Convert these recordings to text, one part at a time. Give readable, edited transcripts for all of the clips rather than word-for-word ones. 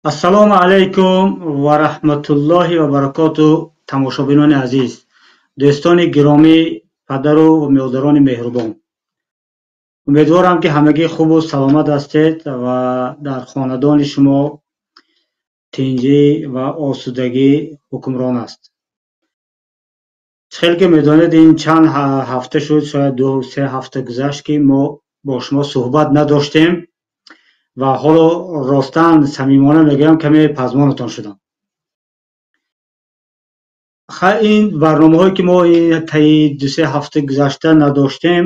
Ассалому алайкум ва раҳматуллоҳи ва баракоту, тамошобинони азиз, дӯстони гиромӣ, падару модарони меҳрубон. Умедворам, ки ҳамагӣ хубу саломат ҳастед ва дар хонадони шумо тинҷӣ ва осудагӣ ҳукмрон аст. Хеле ки медонед, ин чанд ҳафта шуд, шояд 2-3 ҳафта гузашт, ки мо бо шумо суҳбат надоштем ва ҳоло ростан самимона мегӯям, каме пазмонатон шудам. Ин барномаҳое, ки мо таи 2-3 ҳафта гузашта надоштем,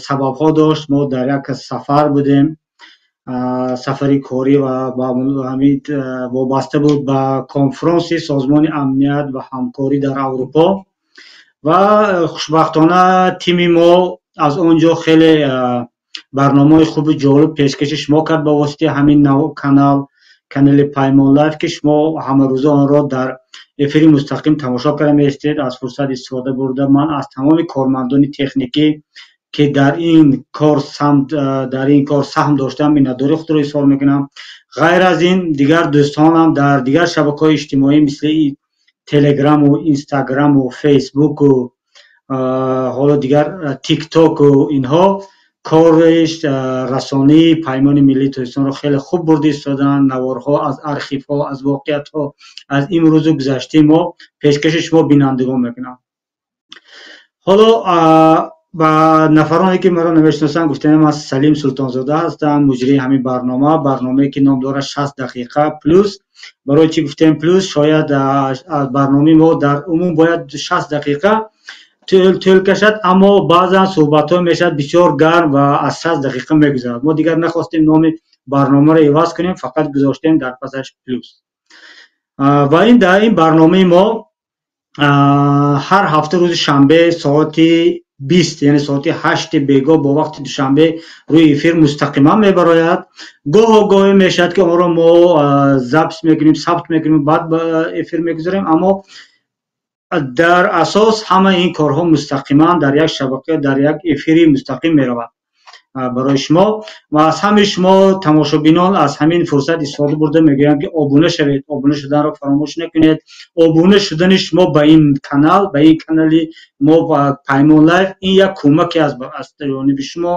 сабабҳо дошт. Мо дар як сафар будем, сафари корӣ ва ҳамин вобаста буд ба конфронси Созмони амният ва ҳамкорӣ дар Аврупо ва хушбахтона тими мо аз он ҷо хеле барномаҳои хуби ҷолиб пешкаши шумо кард ба воситаи ҳамин канал, канали Паймон Лайф, ки шумо ҳамарӯза онро дар эфири мустақим тамошо карда меистед. Аз фурсат истифода бурда, ман аз тамоми кормандони техникӣ, ки дар ин кор саҳм доштанд, миннатдории худро изҳор мекунам. Ғайр аз ин, дигар дӯстонам дар дигар шабакаҳои иҷтимоӣ, мисли Телеграму Инстаграму Фейсбуку ҳоло дигар Тиктоку инҳо, кори расонаи Паймони миллии Тоҷикистонро хеле хуб бурда истоданд. Наворҳо аз архивҳо, аз воқеиятҳо, аз имрӯзу гузаштаи мо пешкаши шумо бинандагон мекунам. Ҳоло ба нафароне, ки маро намешиносанд, гуфтаем, ман Салим Султонзода ҳастам, муҷрии ҳамин барнома, барномае, ки ном дорад 60 дақиқа плюс. Барои чӣ гуфтем плюс? Шояд барномаи мо дар умум бояд 60 дақиқа тӯл кашад, аммо баъзан суҳбатҳо мешавад бисёр гарм ва аз 60 дақиқа мегузарад. Мо дигар нахостем номи барномаро иваз кунем, фақат гузоштем дар пасаш плюс. Ва ин дар ин барномаи мо ҳар ҳафта рӯзи шанбе соати 20, яъне соати 8 бегоҳ бо вақти Душанбе, рӯи эфир мустақиман мебарояд. Гоҳо гоҳе мешавад, ки онро мо запись мекунем, сабт мекунем, баъд ба эфир мегузорем, аммо дар асос ҳама ин корҳо мустақиман дар як шабака, дар як эфири мустақим меравад барои шумо. Ва аз ҳамаи шумо тамошобинон аз ҳамин фурсат истифода бурда мегӯям, ки обуна шавед, обуна шуданро фаромӯш накунед. Обуна шудани шумо ба ин канал, ба ин канали мо, Паймон Лайф, ин як кӯмаке аст аз ҷониби шумо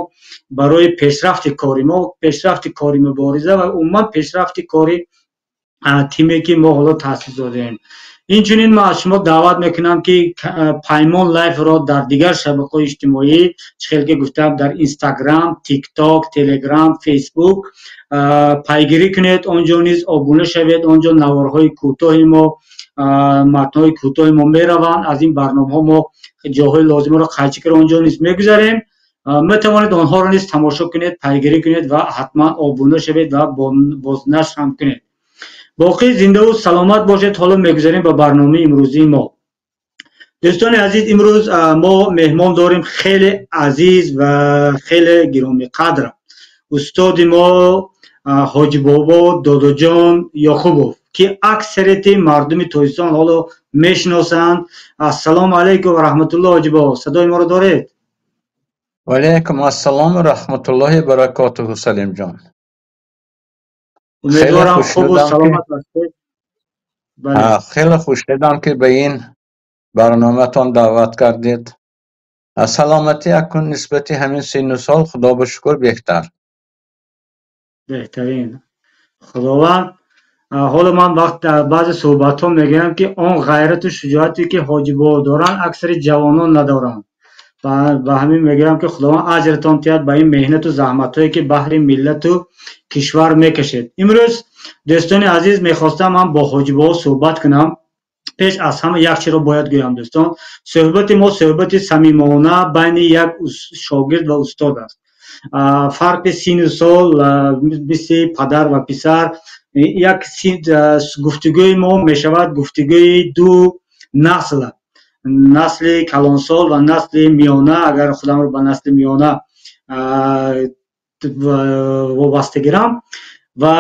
барои пешрафти кори мо, пешрафти кори мубориза ва умуман пешрафти кори тиме, ки мо ҳоло таъсис додаем. Инчунин ман аз шумо даъват мекунам, ки Паймон Лайфро дар дигар шабакаҳои иҷтимоӣ, чӣ хел ки гуфтам, дар Инстаграм, Тикток, Телеграм, Фейсбук пайгирӣ кунед, он ҷо низ обуна шавед. Он ҷо наворҳои кӯтоҳи мо, матнҳои кӯтоҳи мо мераванд. Аз ин барномаҳо мо ҷоҳои лозимаро қайчи карда он ҷо низ мегузарем. Метавонед онҳоро низ тамошо кунед, пайгирӣ кунед ва ҳатман обуна шавед ва бознашр ҳам кунед. Боқӣ зиндаву саломат бошед. Ҳоло мегузарем ба барномаи имрӯзии мо. Дӯстони азиз, имрӯз мо меҳмон дорем хеле азиз ва хеле гиромиқадр, устоди мо Ҳоҷибобо Додоҷон Ёқубов, ки аксарияти мардуми Тоҷикистон ҳоло мешиносанд. Ассалому алайкум ва раҳматуллоҳ, Ҳоҷибобо, садои моро доред? Ва алайкум ассалом ва раҳматуллоҳи баракотуҳу, Салимҷон. Умедворам, хубу саломат ҳастед. Хеле хушнудам, ки ба ин барноматон даъват кардед. Саломатӣ акун нисбати ҳамин синну сол, худо ба шукр, беҳтар. Беҳтарин, Худованд. Ҳоло ман вақт дар баъзе суҳбатҳо мегӯям, ки он ғайрату шуҷоате, ки Ҳоҷибобо доранд, аксари ҷавонон надоранд. Ба ҳамин мегӯям, ки Худованд аҷратон диҳад ба ин меҳнату заҳматҳое, ки баҳри миллату кишвар мекашед. Имрӯз, дӯстони азиз, мехостам ман бо Ҳоҷибобо суҳбат кунам. Пеш аз ҳама як чиро бояд гӯям, дӯстон: суҳбати мо суҳбати самимона байни як шогирд ва устод аст. Фарқи сину сол мисли падар ва писар, як гуфтугӯи мо мешавад гуфтугӯи ду насл, насли калонсол ва насли миёна, агар худамро ба насли миёна вобаста гирам. Ва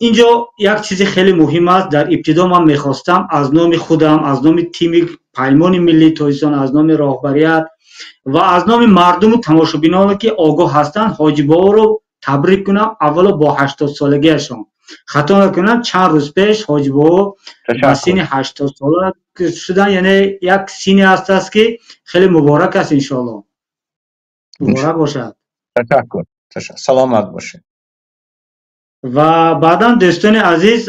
инҷо як чизи хеле муҳим аст. Дар ибтидо ман мехостам аз номи худам, аз номи тими Паймони миллии Тоҷикистон, аз номи роҳбарият ва аз номи мардуму тамошобиноне, ки огоҳ ҳастанд, Ҳоҷибоборо табрик кунам, аввало бо 80-солагиашон. Хато накунам, чанд рӯз пеш Ҳоҷибобо ба синни 80 сола шудан, яъне як синни ҳаст ки хеле муборак аст, иншоалло. Муборак бошад. Ташаккур. Саломат бошед. Ва баъдан, дӯстони азиз,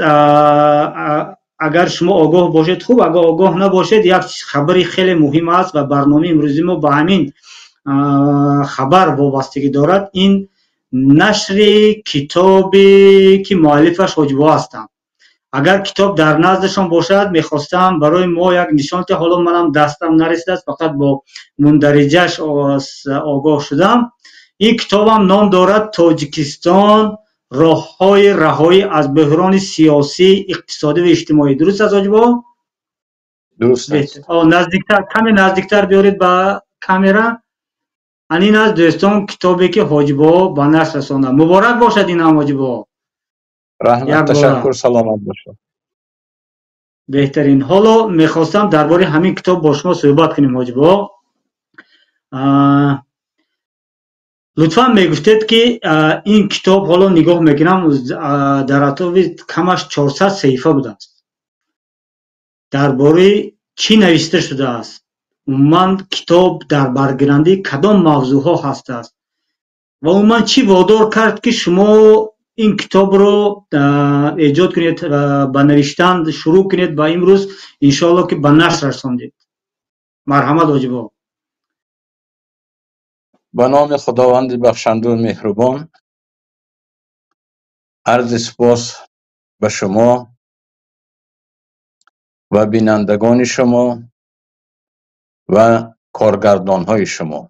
агар шумо огоҳ бошед, хуб, агар огоҳ набошед, як хабари хеле муҳим аст ва барномаи имрӯзи мо ба ҳамин хабар вобастагӣ дорад. Ин нашри китобе ки муаллифаш Ҳоҷибобо ҳастанд. Агар китоб дар наздашон бошад, мехостам барои мо як нишон диҳ. Ҳоло манам дастам нарасидааст, фақат бо мундариҷаш огоҳ шудам. Ин китобам ном дорад «Тоҷикистон: роҳҳои раҳоӣ аз бӯҳрони сиёсӣ, иқтисодӣ ва иҷтимоӣ». Дуруст аст, Ҳоҷибобо? Дуруст аст. Наздиктар, каме наздиктар биёред ба камера. Ин аст, дӯстон, китобе ки Ҳоҷибобо ба нашр расонад. Муборак бошад ин ҳам, Ҳоҷибобо. Раҳмат, ташаккур, саломат бошед. Беҳтарин. Ҳоло мехостам дар бораи ҳамин китоб бо шумо суҳбат кунем, Ҳоҷибобо. Лутфан мегуфтед ки ин китоб, ҳоло нигоҳ мекунам, дар атрофи камаш 400 саҳифа будааст. Дар бораи чӣ навишта шудааст? Умуман китоб дар баргирандаи кадом мавзӯъҳо ҳастааст? Ва умуман чӣ водор кард ки шумо ин китобро эҷод кунед, ба навиштан шурӯъ кунед ва имрӯз иншоалло ки ба нашр расондед? Марҳамат, Ҳоҷибобо. Ба номи Худованди бахшанду меҳрубон, арзи сипос ба шумо ва бинандагони шумо ва коргардонҳои шумо.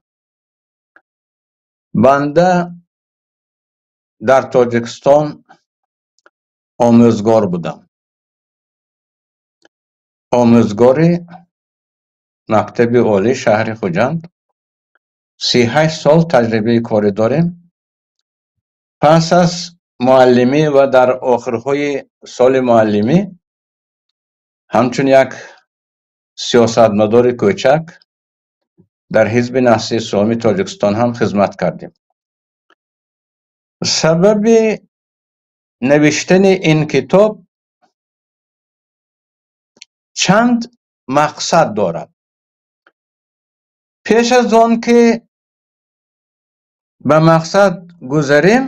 Банда дар Тоҷикистон омӯзгор будам. Омӯзгори мактаби олии шаҳри Хуҷанд. 38 сол таҷрибаи корӣ дорем. Пас аз муаллимӣ ва дар охирҳои соли муаллимӣ ҳамчун як сиёсатмадори кӯчак дар Ҳизби Наҳзати Исломии Тоҷикистон ҳам хизмат кардем. Сабаби навиштани ин китоб чанд мақсад дорад. Пеш аз он ки ба мақсад гузарем,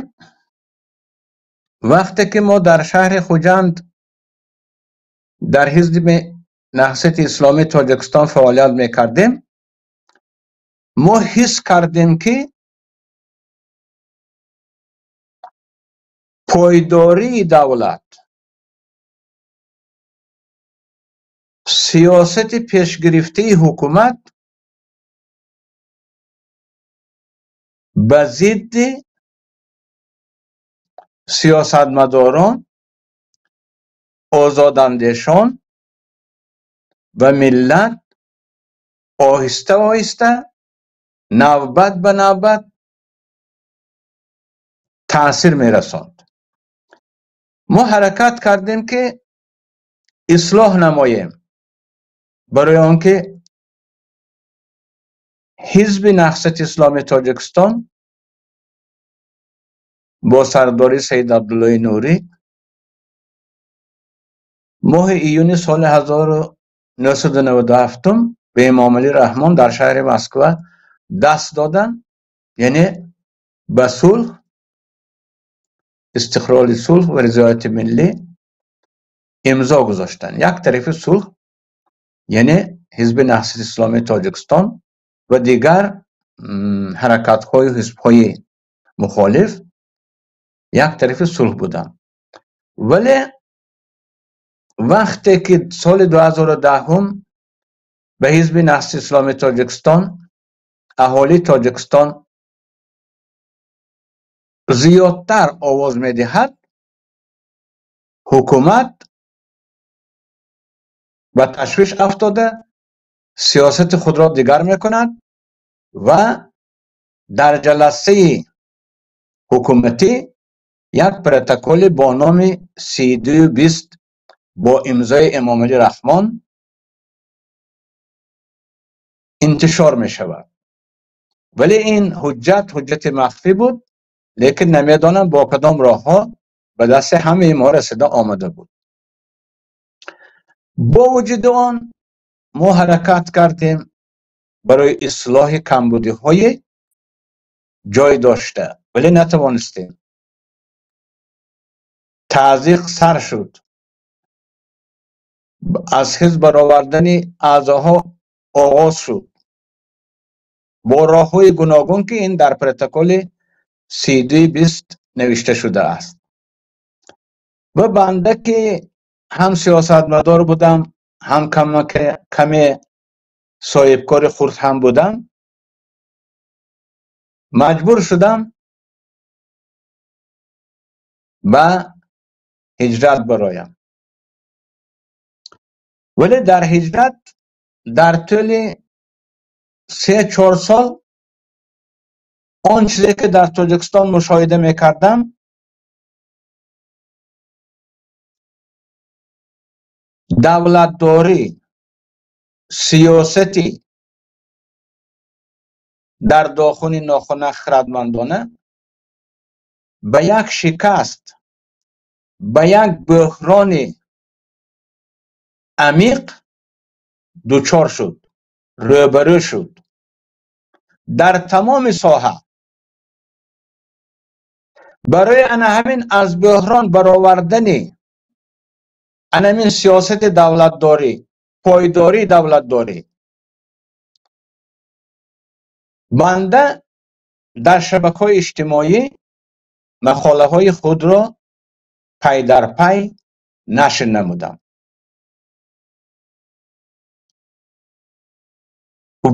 вақте ки мо дар шаҳри Хуҷанд дар Ҳизби Наҳзати Исломии Тоҷикистон фаъолият мекардем, мо ҳис кардем ки пойдории давлат, сиёсати пешгирифтаи ҳукумат ба зидди сиёсатмадорон, озодандешон ва миллат оҳиста оҳиста навбат ба навбат таъсир мерасонд. Мо ҳаракат кардем ки ислоҳ намоем, барои он ки Ҳизби Наҳзати Исломии Тоҷикистон бо сардории Саид Абдуллои Нурӣ моҳи июни соли 1997 ба Эмомалӣ Раҳмон дар шаҳри Москва даст доданд, яъне ба сулҳ, истиқлоли сулҳ ва ризояти миллӣ имзо гузоштанд. Як тарафи сулҳ, яъне Ҳизби Наҳзати Исломии Тоҷикистон ва дигар ҳаракатҳою ҳизбҳои мухолиф як тарафи сулҳ буданд. Вале вақте ки соли 2010 ба Ҳизби Наҳзати Исломии Тоҷикистон аҳолии Тоҷикистон зиёдтар овоз медиҳад, ҳукумат ба ташвиш афтода сиёсати худро дигар мекунад ва дар ҷаласаи ҳукуматӣ як протоколи бо номи 3220 бо имзои Эмомалӣ Раҳмон интишор мешавад. Вале ин ҳуҷҷат ҳуҷҷати махфӣ буд, лекин намедонам бо кадом роҳҳо به دست همه ما رسیده آمده بود. با وجود آن ما حرکت کردیم برای اصلاح کمبودی های جای داشته، ولی نتوانستیم. تعزیق سر شد، از حزب برآوردن اعضاها آغاز شد با راه‌های گوناگون که این در پروتکل 32-20 نوشته شده است. و بنده که هم سیاستمدار بودم، هم کمی صاحبکار خرد هم بودم، مجبور شدم به هجرت برایم. ولی در هجرت در طول 3-4 سال آن چیزی که در تاجیکستان مشاهده میکردم، دولتداری، سیاستی در داخل ناخن خردمندانه به یک شکست، به یک بحران عمیق دچار شد، روبرو شد در تمام ساحه. برای انا همین از بحران برآوردن انا همین سیاست دولتداری، پایداری دولتداری، بنده در شبکه‌های اجتماعی مقاله های خود را پی در پی نشر نمودم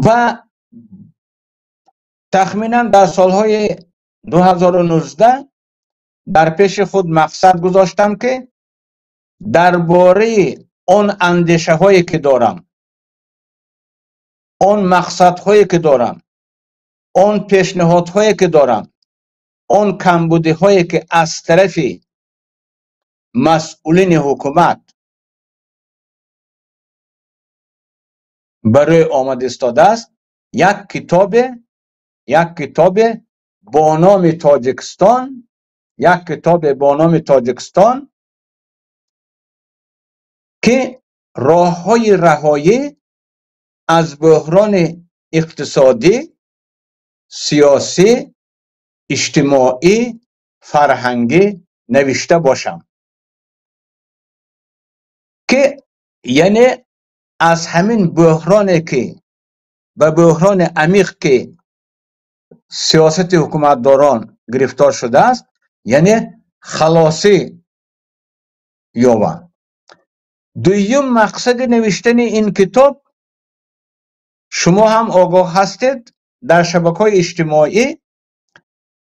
و تخمینا در سالهای 2019 در پیش خود مقصد گذاشتم که درباره آن اندیشه هایی که دارم، آن مقصدهایی که دارم، آن پیشنهادهایی که دارم، آن کمبودی هایی که از طرف مسئولین حکومت برای آمد ایستاده است، یک کتاب با نام تاجیکستان، یک کتاب با نام تاجیکستان که راه‌های رهایی از بحران اقتصادی، سیاسی، اجتماعی، فرهنگی نوشته باشم، که یعنی از همین بحرانی که به بحران عمیق که سیاست حکومتداران گرفتار شده است، یعنی خلاصی یابند. دویم مقصد نوشتن این کتاب، شما هم آگاه هستید، در شبکه‌های اجتماعی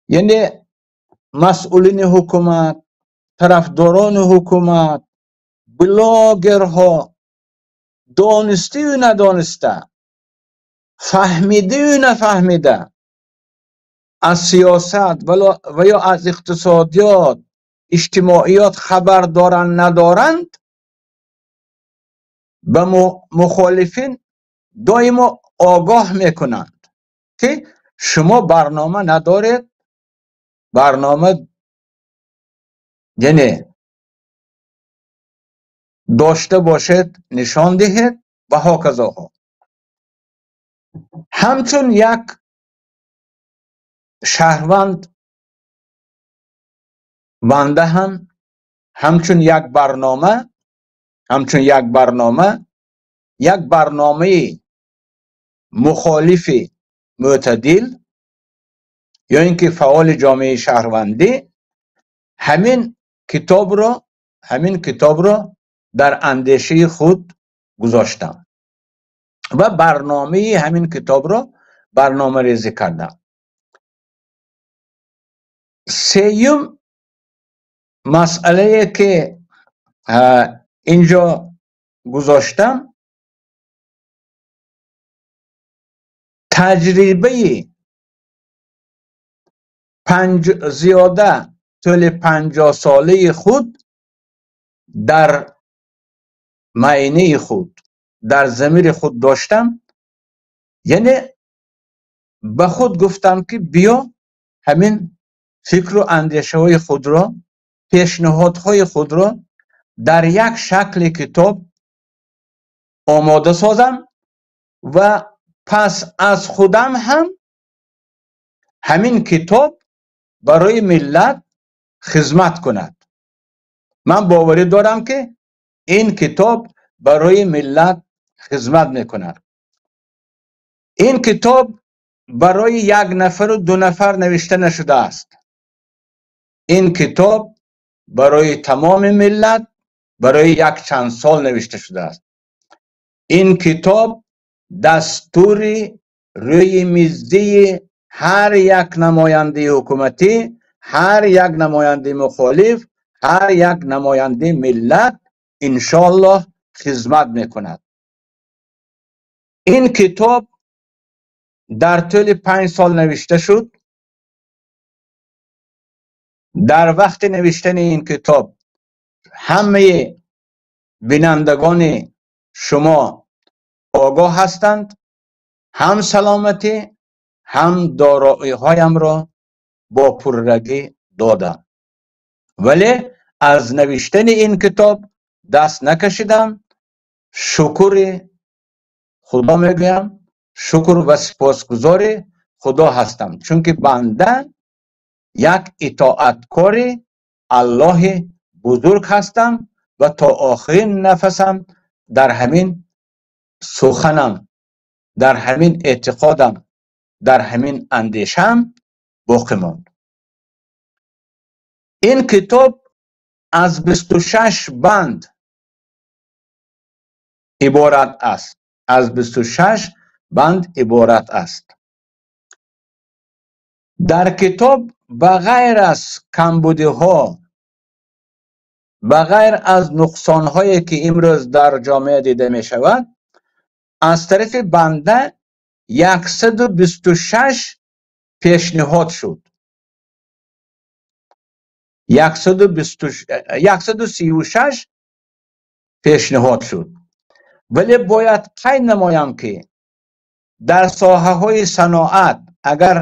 یعنی مسئولین حکومت، طرفداران حکومت، بلاگرها دانسته و ندانسته، فهمیده و نفهمیده از سیاست و یا از اقتصادیات، اجتماعیات خبر دارند ندارند، به مخالفین دائما آگاه میکنند که شما برنامه ندارید، برنامه یعنی داشته باشید نشان دهید و هکذا. همچون یک شهروند بنده هم همچون یک برنامه، همچون یک برنامه، یک برنامه مخالف معتدل یا اینکه فعال جامعه شهروندی، همین کتاب را در اندیشه خود گذاشتم و برنامه همین کتاب را برنامه ریزی کردم. سیوم مسئله که اینجا گذاشتم، تجربه زیاده طول 50 ساله خود در معینه خود، در ضمیر خود داشتم، یعنی به خود گفتم که بیا همین فکر و اندیشه های خود را Пешниҳодҳои худро дар як шакли китоб омода созам ва пас аз худам ҳам ҳамин китоб барои миллат хизмат кунад. Ман боварӣ дорам, ки ин китоб барои миллат хизмат мекунад. Ин китоб барои як нафару ду нафар навишта нашудааст. Ин китоб барои тамоми миллат барои як чанд сол навишта шудааст. Ин китоб дастури рӯи мизии ҳар як намояндаи ҳукуматӣ, ҳар як намояндаи мухолиф, ҳар як намояндаи миллат иншоаллоҳ хизмат мекунад. Ин китоб дар тӯли 5 сол навишта шуд. Дар вақти навиштани ин китоб ҳамаи бинандагони шумо огоҳ ҳастанд, ҳам саломатӣ, ҳам дороиҳоямро бо пуррагӣ додам, вале аз навиштани ин китоб даст накашидам. Шукри Худо мегӯям, шукр ва сипосгузори Худо ҳастам, чунки банда як итоаткори Аллоҳи бузург ҳастам ва то охирин нафасам дар ҳамин суханам, дар ҳамин эътиқодам, дар ҳамин андешаам боқӣ монд. Ин китоб аз 26 банд иборат аст, аз 26 банд иборат аст. Дар китоб ба ғайр аз камбудиҳо, ба ғайр аз нуқсонҳое, ки имрӯз дар ҷомеа дида мешавад, аз тарафи банда 126 пешниҳод шуд, 136 пешниҳод шуд. Вале бояд қайд намоям, ки дар соҳаҳои саноат, агар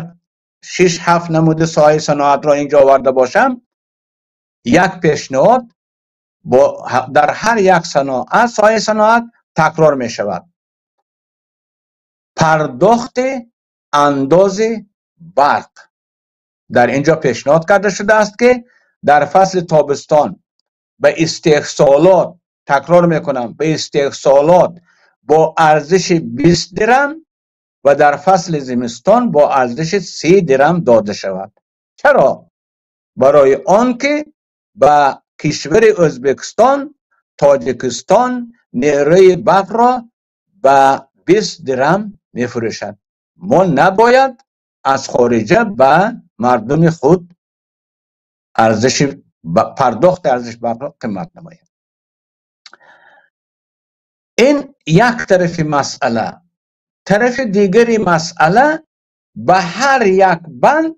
шиш ҳафт намуди соҳаи саноатро инҷо оварда бошам, як пешниҳод дар ҳар як саноат, соҳаи саноат такрор мешавад: пардохти андози барқ. Дар инҷо пешниҳод карда шудааст, ки дар фасли тобистон ба истеҳсолот, такрор мекунам, ба истеҳсолот бо арзиши 20 дирам ва дар фасли зимистон бо арзиши 30 дирам дода шавад. Чаро? Барои он ки ба кишвари Ӯзбекистон Тоҷикистон нерӯи барқро ба 20 дирам мефурӯшад. Мо набояд аз хориҷа ба мардуми худ арзиши пардохти арзиши барқро қимат намоем. Ин як тарафи масъала. Тарафи дигари масъала, ба ҳар як банд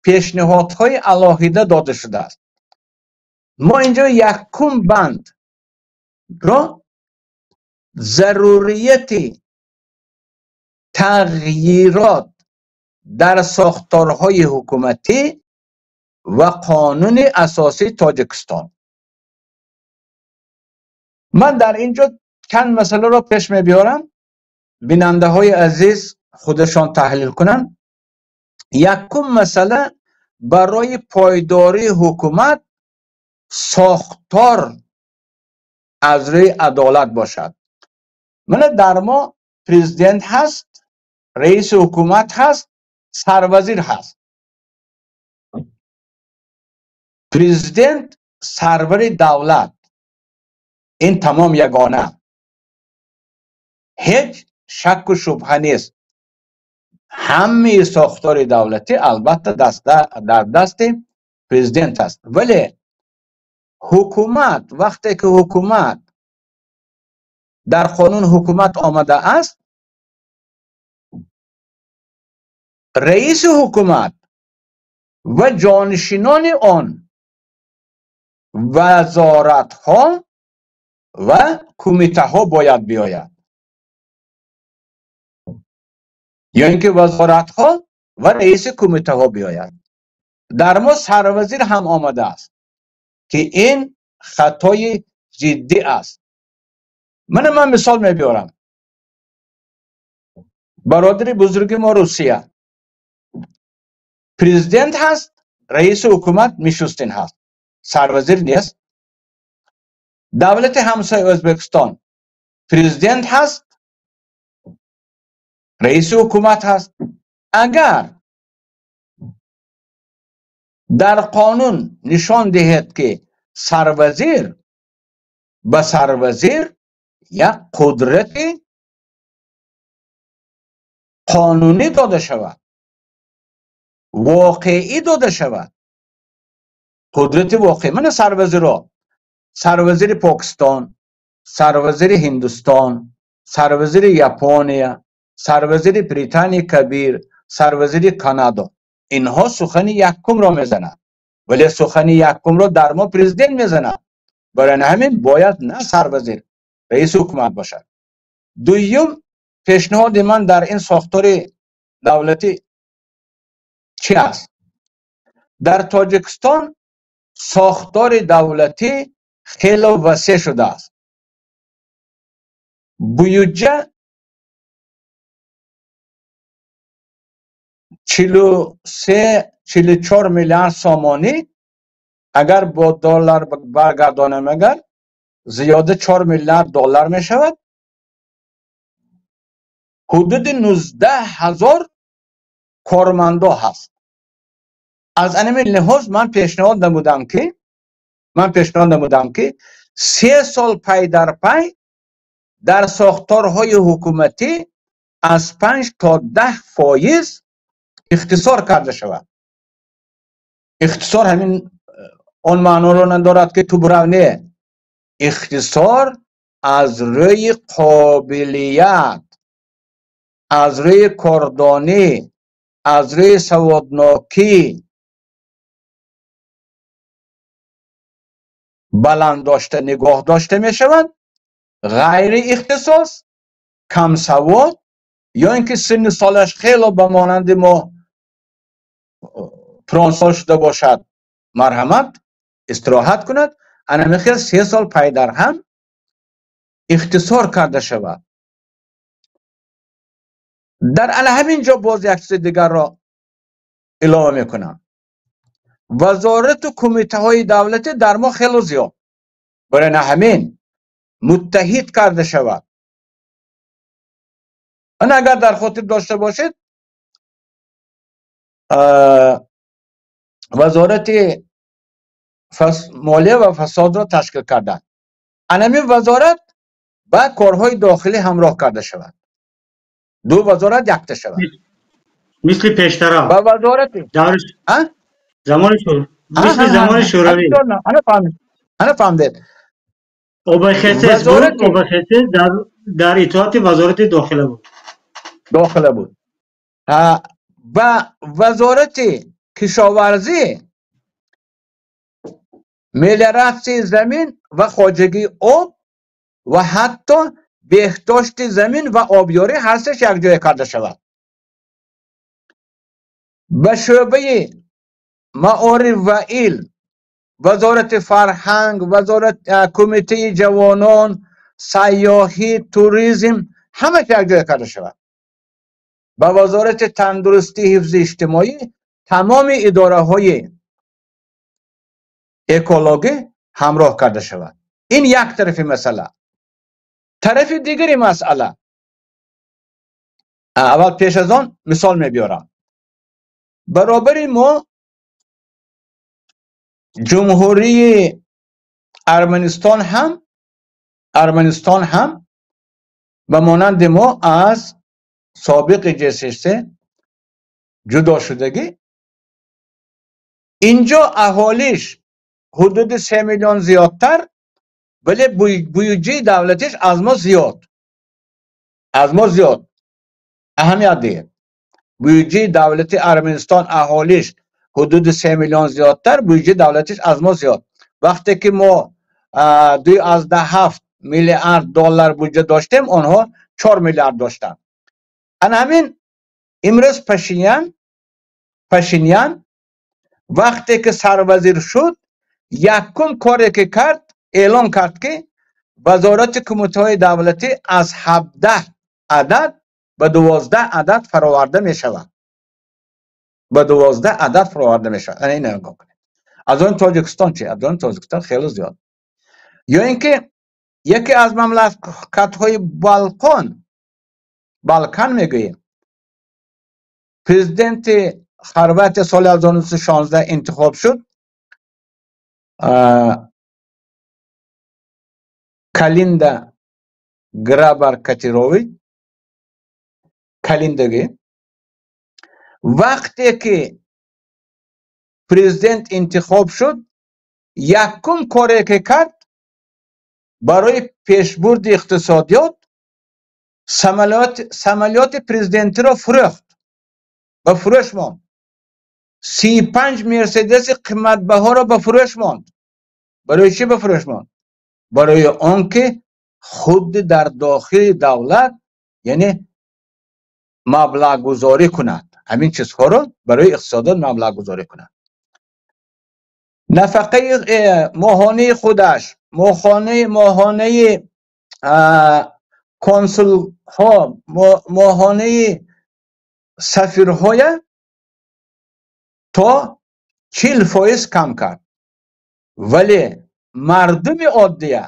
пешниҳодҳои алоҳида дода шудааст. Мо инҷо якум бандро зарурияти тағйирот дар сохторҳои ҳукуматӣ ва қонуни асосии Тоҷикистон. Ман дар ин ҷо чанд масъаларо пеш мебиёрам, бинандаҳои азиз худашон таҳлил кунанд. Якум масъала: барои пойдории ҳукумат сохтор аз рӯи адолат бошад. Мана, дар мо президент ҳаст, раиси ҳукумат ҳаст, сарвазир ҳаст. Президент сарвари давлат, ин тамом ягона, ҳеҷ шакку шубҳа нест. Ҳамаи сохтори давлатӣ албатта дар дасти президент аст, вале ҳукумат, вақте ки ҳукумат дар қонун ҳукумат омада аст, раиси ҳукумат ва ҷонишинони он, вазоратҳо ва кумитаҳо бояд биёяд ё ин ки вазоратҳо ва раиси кумитаҳо биёяд. Дар мо сарвазир ҳам омадааст. ки ин хатои ҷиддӣ аст. Ман мисол мебиёрам. Бародари бузурги мо Русия президент ҳаст, раиси ҳукумат Мишустин ҳаст, сарвазир нест. Давлати ҳамсояи Ӯзбекистон президент ҳаст, раиси ҳукумат ҳаст. Агар дар қонун нишон диҳед, ки сарвазир ба сарвазир як қудрати қонунӣ дода шавад, воқеӣ дода шавад, қудрати воқеӣ. Мана сарвазиро, сарвазири Покистон, сарвазири Ҳиндустон, сарвазири Япония, сарвазири Британияи Кабир, сарвазири Канада, инҳо сухани якумро мезананд, вале сухани якумро дар мо президент мезанад. Барои ҳамин бояд на сарвазир, раиси ҳукумат бошад. Дуюм пешниҳоди ман дар ин сохтори давлатӣ чӣ аст? Дар Тоҷикистон сохтори давлатӣ хеле васеъ шудааст. Буюҷа 43-44 миллиард сомонӣ, агар бо доллар баргардонем, агар зиёда 4 миллиард доллар мешавад. Ҳудуди 19 000 кормандо ҳаст. Аз анами лиҳоз ман пешниҳод намудам, ки 3 сол пай дар пай дар сохторҳои ҳукуматӣ аз 5 то 10% ихтисор карда шавад. Ихтисор ҳамин он маъноро надорад, ки ту бурав, не, ихтисор аз рӯи қобилият, аз рӯи кордонӣ, аз рӯи саводнокӣ баланд дошта, нигоҳ дошта мешавад. Ғайри ихтисос, камсавод ё ин ки синни солаш хело ба монанди мо пиронсол шуда бошад, марҳамат, истироҳат кунад. Анами хел 3 сол пай дар ҳам ихтисор карда шавад. Дар ана ҳамин ҷо боз як чизи дигарро илова мекунам. Вазорату кумитаҳои давлатӣ дар мо хело зиёд, барои на ҳамин муттаҳид карда шавад. Ана агар дар хотир дошта бошед, вазорати молия ва фасодро ташкил карданд. Анамин вазорат ба корҳои дохилӣ ҳамроҳ карда шавад, ду вазорат якта шавад. Мисли пештара. Ба вазорати замони, мисли замони Шӯравӣ. Ана фаҳмдед. ОБХСС буд, ОБХСС дар итоати вазорати дохила буд. Дохила буд. Ба вазорати кишоварзӣ, мелиоратсияи замин ва хоҷагии об ва ҳатто беҳдошти замин ва обёрӣ ҳарсеш якҷоя карда шавад. Ба шӯъбаи маориф ва илм, вазорати фарҳанг, вазорат, кумитаи ҷавонон, сайёҳӣ, туризм ҳамаш якҷоя карда шавад. Ба вазорати тандурустӣ, ҳифзи иҷтимоӣ, тамоми идораҳои экологӣ ҳамроҳ карда шавад. Ин як тарафи масъала. Тарафи дигари масъала, аввал пеш аз он мисол мебиёрам. Баробари мо Ҷумҳурии Арманистон ҳам ба монанди мо аз собиқи ҶСС ҷудо шудагӣ. Инҷо аҳолиш ҳудуди 3 миллион зиёдтар, вале буюҷаи давлатиш аз мо зиёд, аз мо зиёд. Аҳамият диҳед: буюҷаи давлати Арманистон, аҳолиш ҳудуди 3 миллион зиёдтар, буюҷаи давлатиш аз мо зиёд. Вақте ки мо 2,7 миллиард доллар буҷа доштем, онҳо 4 миллиард доштанд. Ана ҳамин имрӯз Пашинян вақте ки сарвазир шуд. Якум коре ки кард, эълон кард, ки вазорати кумитаҳои давлатӣ аз 17 адад ба 12 адад фароварда мешавад. Ба 12 адад фароварда мешавад. Ана ина нигоҳ кунед. Аз он Тоҷикистон чи? Аз он Тоҷикистон хеле зиёд. Ё ин ки яке аз мамлакатҳои Балкан мегӯем, президенти Хорватия соли 1916 интихоб шуд, Калинда Грабар Катирович. Калиндагӣ вақте ки президент интихоб шуд, якум коре ки кард, барои пешбурди иқтисодиёт самолёти президентиро фурӯхт, ба фурӯш монд. 35 Мерседеси қиматбаҳоро ба фурӯш монд. Барои чӣ ба фурӯш монд? Барои он ки худ дар дохили давлат, яъне маблағгузорӣ кунад, ҳамин чизҳоро барои иқтисодиёт маблағгузорӣ кунад. Нафақаи моҳонаи худаш, моҳонаи консулҳо, моҳонаи сафирҳоя то 40% кам кард, вале мардуми оддия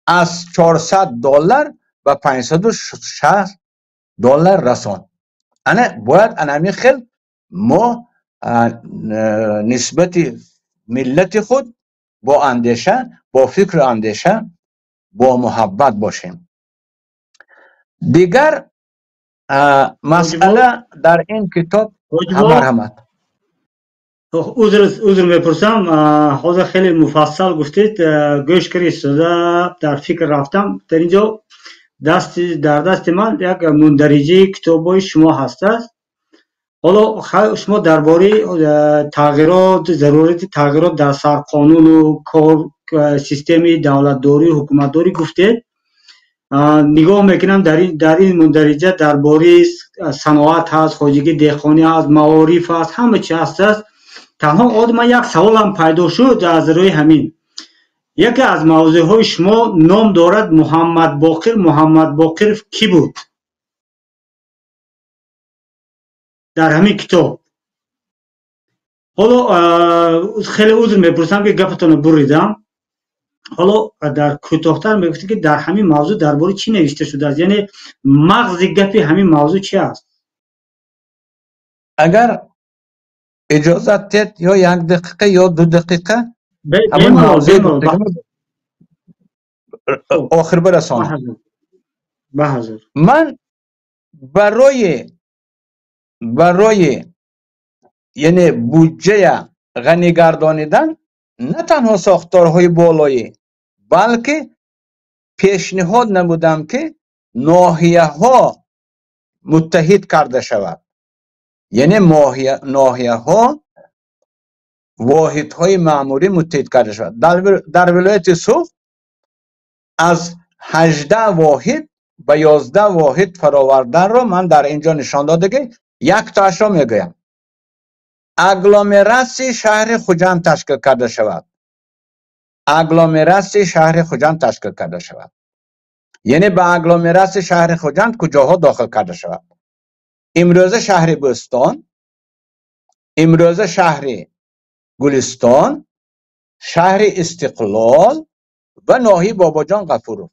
аз 400 доллар ба 560 доллар расонд. Ана бояд анами хел мо нисбати миллати худ бо андеша, бо фикру андеша, бо муҳаббат бошем. Дигар масъала дар ин китоб. Марҳамат. Узр мепурсам, ҳозир хеле муфассал гуфтед, гӯш карда истода дар фикр рафтам. Дар инҷо дар дасти ман як мундариҷаи китобҳои шумо ҳастааст. Ҳоло шумо дар бораи тағйирот, зарурати тағйирот дар сарқонуну кор, системаи давлатдорию ҳукуматдорӣ гуфтед. Нигоҳ мекунам, дар ин мундариҷа дар бораи саноат ҳаст, хоҷагии деҳқонӣ ҳаст, маориф ҳаст, ҳама чи ҳастааст. Танҳо ман як саволам пайдо шуд аз рӯи ҳамин. Яке аз мавзӯъҳои шумо ном дорад Муҳаммадбоқир. Муҳаммадбоқиров кӣ буд дар ҳамин китоб? Ҳоло хеле узр мепурсам, ки гапатонро буридам. Ҳоло дар кӯтоҳтар мегуфтед, ки дар ҳамин мавзӯъ дар бораи чӣ навишта шудааст, яъне мағзи гапи ҳамин мавзӯъ чи аст? Агар иҷозат дед, ё як дақиқа, ё 2 дақиқа ҳамон мавзӯи охир барасонам. Ман барои, яъне, буҷая ғанигардонидан на танҳо сохторҳои болоӣ, балки пешниҳод намудам, ки ноҳияҳо муттаҳид карда шавад, яъне ноҳияҳо, воҳидҳои маъмурӣ муттаҳид карда шавад. Дар вилояти Суғд аз 18 воҳид ба 11 воҳид фароварданро ман дар ин ҷо нишон додагӣ. Яктоашро мегӯям: агломератсияи шаҳри Хуҷанд ташкил карда шавад. Агломератсияи шаҳри Хуҷанд ташкил карда шавад, яъне ба агломератсияи шаҳри Хуҷанд куҷоҳо дохил карда шавад? Имрӯза шаҳри Бӯстон, имрӯза шаҳри Гулистон, шаҳри Истиқлол ва ноҳияи Бобоҷон Ғафуров.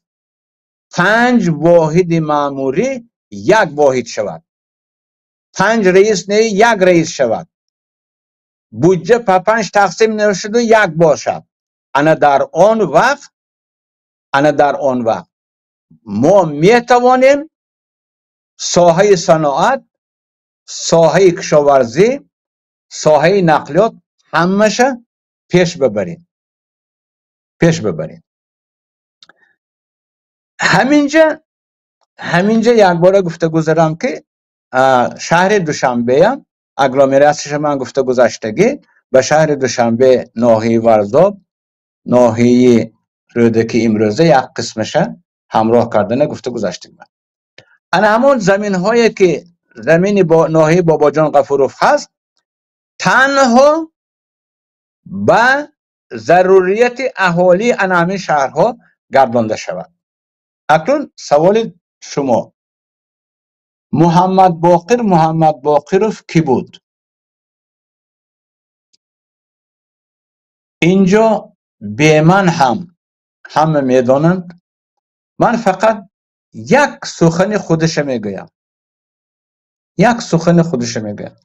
Панҷ воҳиди маъмурӣ як воҳид шавад, панҷ раис не, як раис шавад, буҷа па панҷ тақсим нашуду як бошад. Ана дар он вақт мо метавонем соҳаи саноат, соҳаи кишоварзӣ, соҳаи нақлиёт, ҳамаша пеш бибарем, пеш бибарем. Ҳаминҷа якбора гуфта гузарам, ки шаҳри Душанбеам агломератсияша ман гуфта гузаштагӣ. Ба шаҳри Душанбе ноҳияи Варзоб, ноҳияи Рӯдаки имрӯза як қисмаша ҳамроҳ кардана гуфта гузаштем. Ана ҳамон заминҳое ки замини ноҳияи Бобоҷон Ғафуров ҳаст, танҳо ба зарурияти аҳолии ана ҳамин шаҳрҳо гардонда шавад. Акнун саволи шумо: Муҳаммад Боқир Муҳаммад Боқиров кӣ буд? Инҷо беман ҳам ҳама медонанд. Ман фақат як сухани худаша мегӯям. Як сухани худаша мегӯям.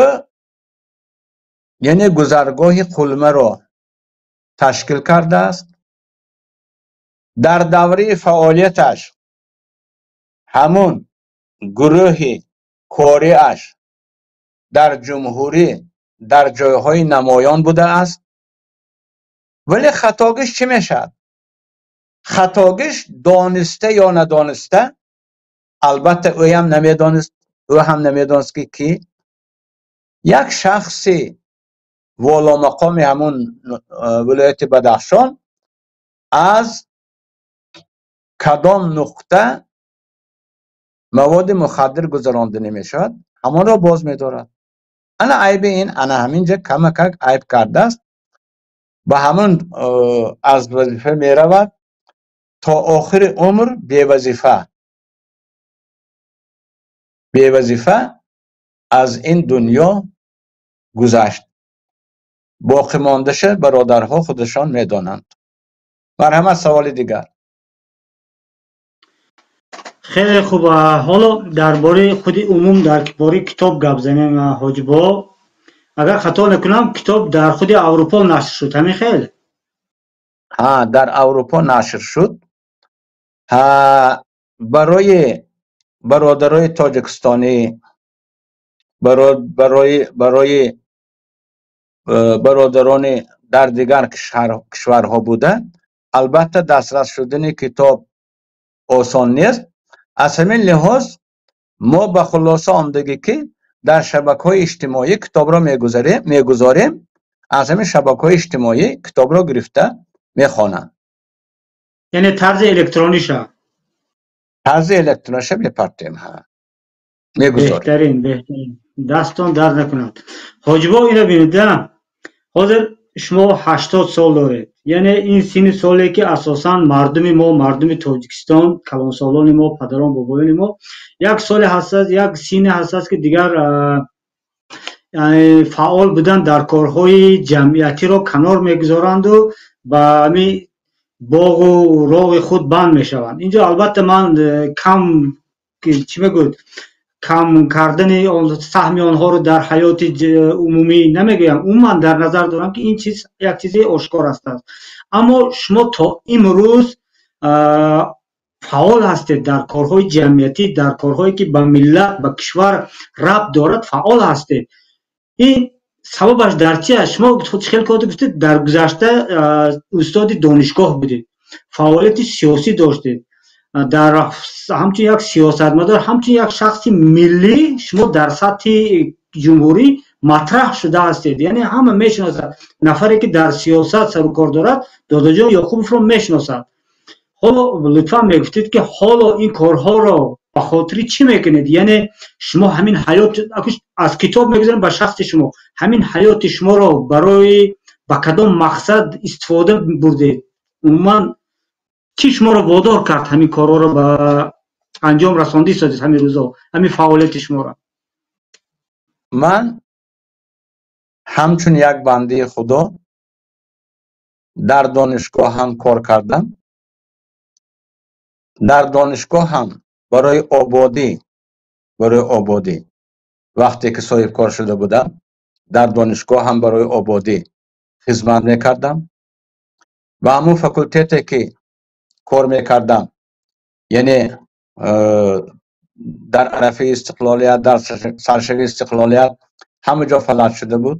Ӯ яъне гузаргоҳи Қулмаро ташкил кардааст. Дар давраи фаъолияташ ҳамун гурӯҳи кориаш дар ҷумҳурӣ дар ҷойҳои намоён будааст. Вале хатогиш чӣ мешавад? Хатогиш дониста ё надониста, албатта ӯям намедонист, ӯ ҳам намедонист ки кӣ. Як шахси воломақоми ҳамун вилояти Бадахшон аз кадом нуқта маводи мухаддир гузаронда намешавад, ҳамонро боз медорад. Ана айби ин, ана ҳаминҷа камакак айб кардааст. Ба ҳамун аз вазифа меравад то охири умр бевазифа. Бевазифа аз ин дунё гузашт. Боқӣ мондаша бародарҳо худашон медонанд. Марҳамат, саволи дигар. Хеле хуб. Ҳоло дар бораи худи умум дар бораи китоб гап занем, Ҳоҷибо. Агар хато накунам, китоб дар худи Аврупо нашр шуд, ҳамин хел? Ҳа, дар Аврупо нашр шуд. Ҳа, барои бародарои тоҷикистонӣ, барои бародарони дар дигар кишварҳо буда, албатта дастрас шудани китоб осон нест. Аз ҳамин лиҳоз мо ба хулоса омдагӣ ки дар шабакаҳои иҷтимоӣ китобро мегузорем, аз ҳамин шабакаҳои иҷтимоӣ китобро гирифта мехонанд. Яъне тарзи электрониша? Тарзи электрониша мепартем, ҳа. Мегузорем. Беҳтарин, беҳтарин. Дастон дард накунад. Ҳоҷибо, ина бинед, ҳозир шумо 80 сол доред. Яъне ин синни соле ки асосан мардуми мо, мардуми Тоҷикистон, калонсолони мо, падарон, бобоёни мо як соле ҳастааст, як синне ҳастааст ки дигар фаъол будан дар корҳои ҷамъиятиро канор мегузоранду ба ҳамин боғу роғи худ банд мешаванд. Инҷо албатта ман кам чӣ мегӯяд, кам кардани саҳми онҳоро дар ҳаёти умумӣ намегӯям. Умуман дар назар дорам ки ин чиз як чизи ошкор аст. Аммо шумо то имрӯз фаъол ҳастед дар корҳои ҷамъиятӣ, дар корҳое ки ба миллат, ба кишвар рабт дорад, фаъол ҳастед. Ин сабабаш дар чи аст? Шумо хеле кор гуфтед, дар гузашта устоди донишгоҳ будед, фаъолияти сиёсӣ доштед, дар ҳамчун як сиёсатмадор, ҳамчун як шахси миллӣ шумо дар сатҳи ҷумҳурӣ матраҳ шуда ҳастед. Яъне ҳама мешиносад, нафаре ки дар сиёсат сару кор дорад, Додаҷон Ёқубовро мешиносад. Ҳоло лутфан мегуфтед ки ҳоло ин корҳоро ба хотири чӣ мекунед? Яъне шумо ҳамин ҳаёт, аз китоб мегузарем ба шахси шумо, ҳамин ҳаёти шуморо барои ба кадом мақсад истифода бурдед? Умуман чӣ шуморо водор кард ҳамин корҳоро ба анҷом расондӣ созед ҳамин рӯзо, ҳамин фаъолияти шуморо? Ман ҳамчун як бандаи Худо дар донишгоҳ ҳам кор кардам. Дар донишгоҳ ҳам барои ободӣ, барои ободӣ вақте ки соҳибкор шуда будам, дар донишгоҳ ҳам барои ободӣ хизмат мекардам. Ба ҳамун факултете ки кор мекардам, яъне дар арафаи истиқлолият, дар саршавии истиқлолият ҳама ҷо фалаҷ шуда буд.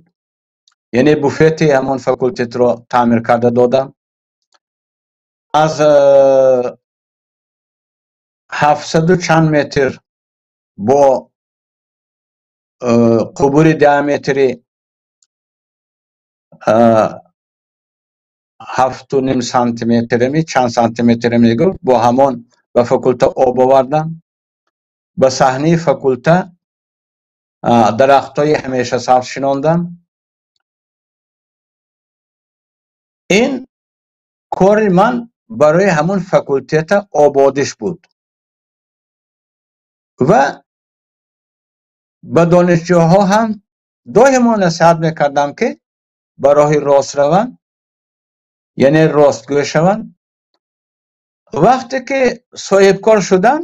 Яъне буфети ҳамон факултетро таъмир карда додам. Аз 700 чанд метр бо қубури диаметри 7.5 сантиметрами чанд сантиметр мегуфт, бо ҳамон ба факулта об овардам. Ба саҳнаи факулта дарахтҳои ҳамеша сабз шинондам. Ин кори ман барои ҳамун факултета ободиш буд ва ба донишҷӯҳо ҳам доимо насиҳат мекардам, ки ба роҳи рост раванд, яъне ростгӯй шаванд. Вақте ки соҳибкор шудам,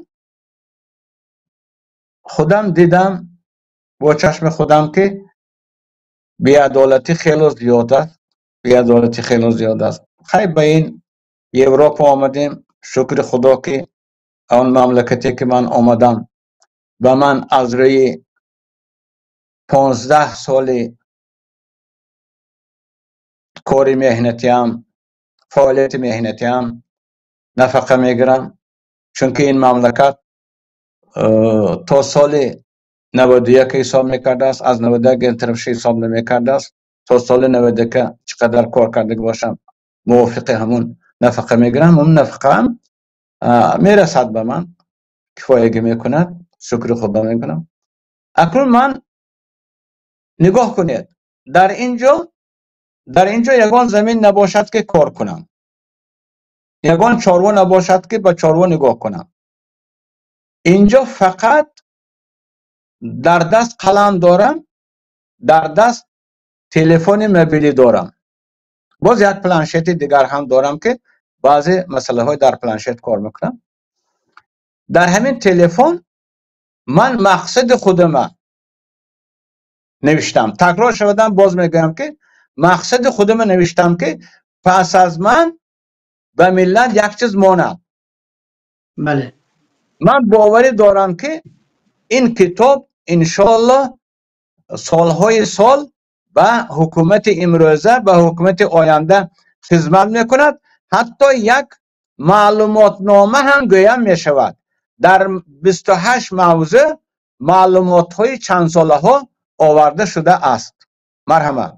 худам дидам бо чашми худам, ки беадолатӣ хело зиёд аст, беадолатӣ хело зиёд аст. Хай, ба ин Европа омадем, шукри Худо, ки он мамлакате ки ман омадам, ба ман аз рӯи 15 соли кори меҳнатиам, фаъолияти меҳнатиам нафақа мегирам, чунки ин мамлакат то соли 91 ҳисоб мекардааст, аз 91 ин тарафша ҳисоб намекардааст. То соли 91 чӣ қадар кор карда бошам, мувофиқи ҳамун нафақа мегирам. Он нафақаам мерасад ба ман, кифоягӣ мекунад, шукри Худо мекунам. Акнун ман нигоҳ кунед, дар инҷо ягон замин набошад, ки кор кунам, ягон чорво набошад, ки ба чорво нигоҳ кунам. Инҷо фақат дар даст қалам дорам, дар даст телефони мобилӣ дорам, боз як планшети дигар ҳам дорам, ки баъзе масъалаҳои дар планшет кор мекунам. Дар ҳамин телефон ман мақсади худама навиштам. Такрор шавадам, боз мегӯям, ки мақсади худама навиштам, ки пас аз ман ба миллат як чиз монад. Ман боварӣ дорам, ки ин китоб иншоаллоҳ солҳои сол ба ҳукумати имрӯза, ба ҳукумати оянда хизмат мекунад, ҳатто як маълумотнома ҳам гӯям мешавад. Дар 28 мавзӯъ маълумотҳои чандсолаҳо оварда шудааст. Марҳамат.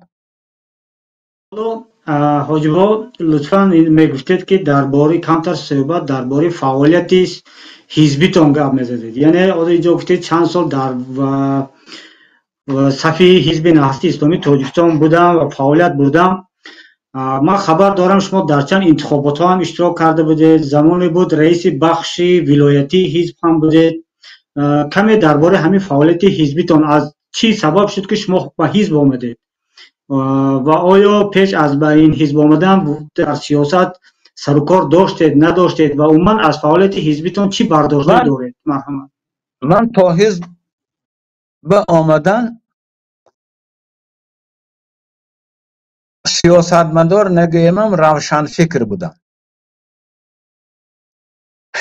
Ҳоҷибо, лутфан мегуфтед, ки дар бораи камтар суҳбат дар бораи фаъолияти ҳизбитон гап мезадед. Яъне ҳозир инҷо гуфтед, чанд сол дар сафи Ҳизби Наҳзати Исломии Тоҷикистон будам ва фаъолият бурдам. Ман хабар дорам, шумо дар чанд интихоботҳо ҳам иштирок карда будед, замоне буд раиси бахши вилоятии ҳизб ҳам будед. Каме дар бораи ҳамин фаъолияти ҳизбитон, аз чӣ сабаб шуд, ки шумо ба ҳизб омадед, ва оё пеш аз ба ин ҳизб омадан дар сиёсат сарукор доштед, надоштед, ва умуман аз фаъолияти ҳизбитон чӣ бардоштҳо доред? Марҳамат. Ман то ҳизб ба омадан сиёсатмадор нагӯямам, равшанфикр будам,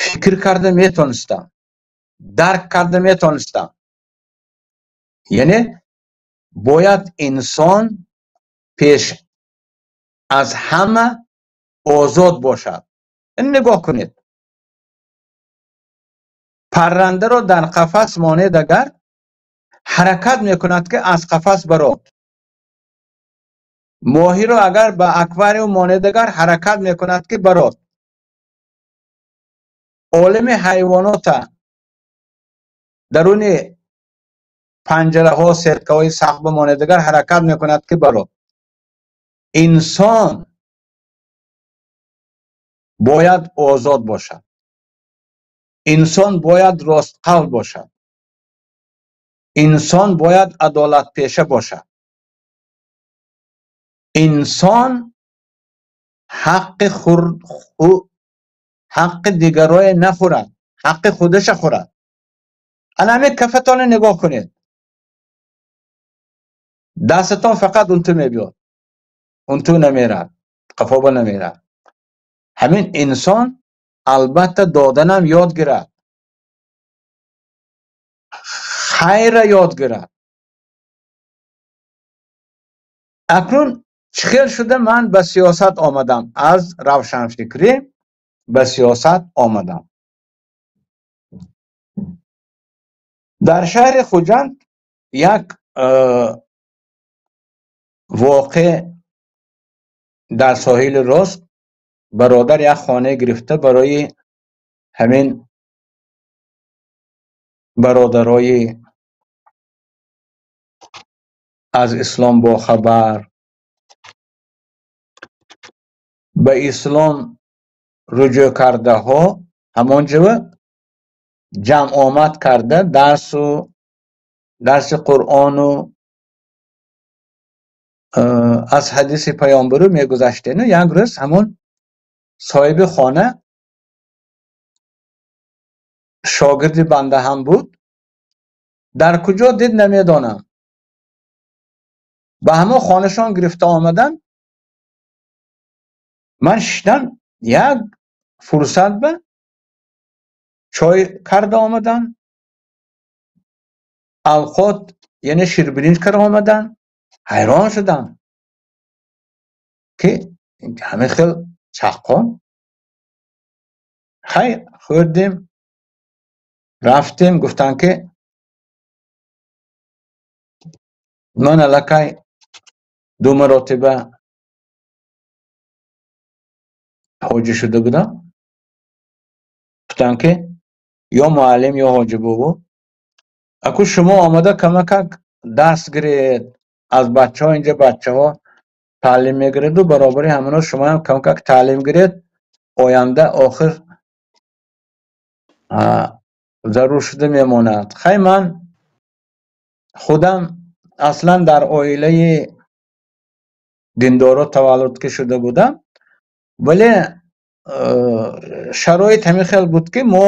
фикр карда метонистам, дарк карда метонистам. Яъне бояд инсон пеш аз ҳама озод бошад. Нигоҳ кунед, паррандаро дар қафас монед, агар ҳаракат мекунад, ки аз қафас барод. Моҳиро агар ба аквариум монед, агар ҳаракат мекунад, ки барод. Олами ҳайвонота даруни панҷараҳо, сеткаҳои сахт бимонед, агар ҳаракат мекунад, ки барод. Инсон бояд озод бошад, инсон бояд ростқавл бошад, инсон бояд адолатпеша бошад, инсон ҳаққи дигарое нахӯрад, ҳаққи худаша хӯрад. Ана ҳамин кафатонро нигоҳ кунед, дастатон фақат унту мебиёд, унту намерад, қафоба намерад. Ҳамин инсон албатта доданам ёд гирад, хайра ёд гирад. Акнун чӣ хел шуда ман ба сиёсат омадам? Аз равшанфикрӣ ба сиёсат омадам. Дар шаҳри Хуҷанд як воқеъ дар соҳили рост, бародар як хона гирифта барои ҳамин бародарои аз ислом бохабар. Ба ислом руҷӯъ кардаҳо ҳамон ҷо ҷамъ омад карда, дарсу дарси Қуръону аз ҳадиси паёмбару мегузаштену як рӯз ҳамон соҳиби хона шогирди банда ҳам буд. Дар куҷо дид, намедонам, ба ҳамон хонашон гирифта омадан. Ман шиштам, як фурсат ба чой карда омадан, авқот, яъне ширбиринҷ карда омадан. Ҳайрон шудам, ки ҳамин хел чаққон. Хай, хӯрдем, рафтем. Гуфтанд, ки ман аллакай ду маротиба ҳоҷӣ шуда будам. Гуфтанд, ки ё муаллим, ё ҳоҷӣ бобо, аку шумо омада камакак дарс гиред аз бачаҳо. Инҷа бачаҳо таълим мегираду баробари ҳамино шумоам камакак таълим гиред, оянда охир зарур шуда мемонад. Хай, ман худам аслан дар оилаи диндоро таваллуд ки шуда будам, вале шароит ҳамин хел буд, ки мо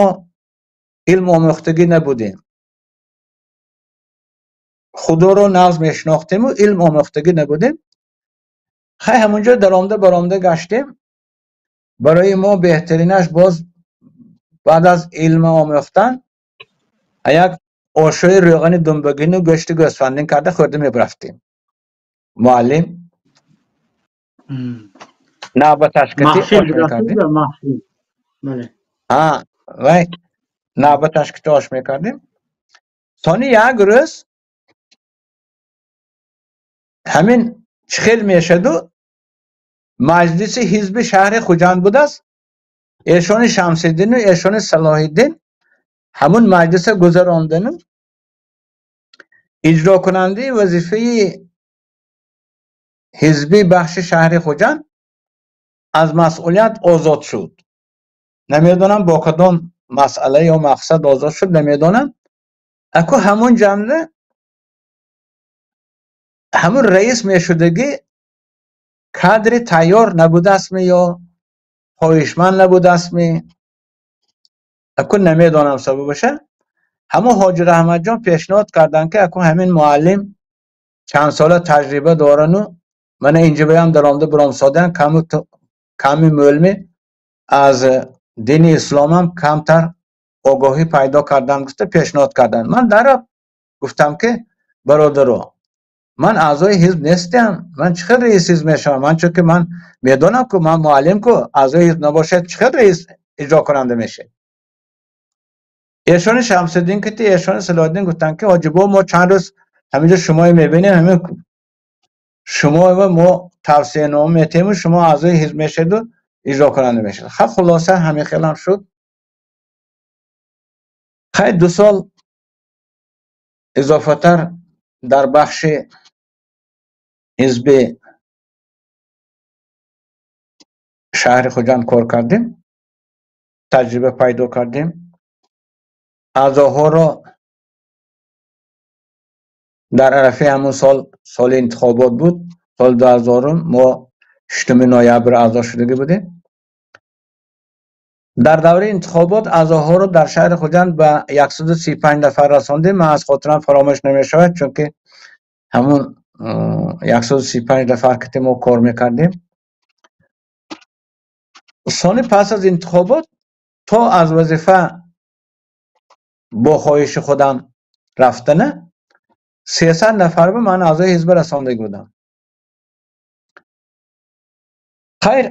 илм омӯхтагӣ набудем. Худоро нағз мешинохтему илм омӯхтагӣ набудем. Хай, ҳамонҷо даромда баромда гаштем. Барои мо беҳтаринаш боз баъд аз илм омӯхтан як ошои рӯғани думбагину гӯшти гӯсфандин карда хӯрда мебарафтем. Муаллим навбаташкати ош мекардем. Вай, навбаташкати ош мекардем. Сони як рӯз ҳамин чӣ хел мешаду, маҷлиси ҳизби шаҳри Хуҷанд будааст. Эшони Шамсиддину эшони Салоҳиддин ҳамун маҷлиса гузарондану иҷрокунандаи вазифаи ҳизби бахши шаҳри Хуҷанд аз масъулият озод шуд. Намедонам, бо кадом масъала ё мақсад озод шуд, намедонам. Аку ҳамун ҷамъда ҳамун раис мешудагӣ кадри тайёр набудастми ё хоҳишманд набудастми, аку намедонам сабабаша. Ҳамун ҳоҷи Раҳматҷон пешниҳод карданд, ки аку ҳамин муаллим чанд сола таҷриба дорану мана инҷа баям даромда биромсодан, ками мӯлми аз дини исломам камтар огоҳӣ пайдо кардам, гуфта пешниҳод карданд. Ман дарав гуфтам, ки бародаро, ман аъзои ҳизб нестам, ман чӣ хел раис ҳизб мешавам? Ман чунки ман медонам ку, ман муаллим ку, аъзои ҳизб набошад, чӣ хел раис иҷрокунанда мешавад? Эшони Шамсиддин кити эшони Салоҳиддин гуфтанд, ки ҳоҷибо, мо чанд рӯз ҳаминҷо шуморо мебинем, ҳамин шумо ва мо тавсиянома метиҳему шумо аъзои ҳизб мешаведу иҷрокунанда мешавед. Хай, хулоса, ҳамин хелам шуд. Хай, 2 сол изофатар дар бахши ҳизби шаҳри Хуҷанд кор кардем, таҷриба пайдо кардем. Аъзоҳоро дар арафаи ҳамун сол, соли интихобот буд, соли 2000-ум, мо 6 ноябр аъзо шудагӣ будем. Дар давраи интихобот аъзоҳоро дар шаҳри Хуҷанд ба 135 нафар расондем. Ман аз хотирам фаромӯш намешавад, чунки ҳамун 135 нафар ки мо кор мекардем. Сони пас аз интихобот то аз вазифа бо хоҳиши худам рафтана 300 нафар ба ман аъзои ҳизба расондагӣ будам. Хайр,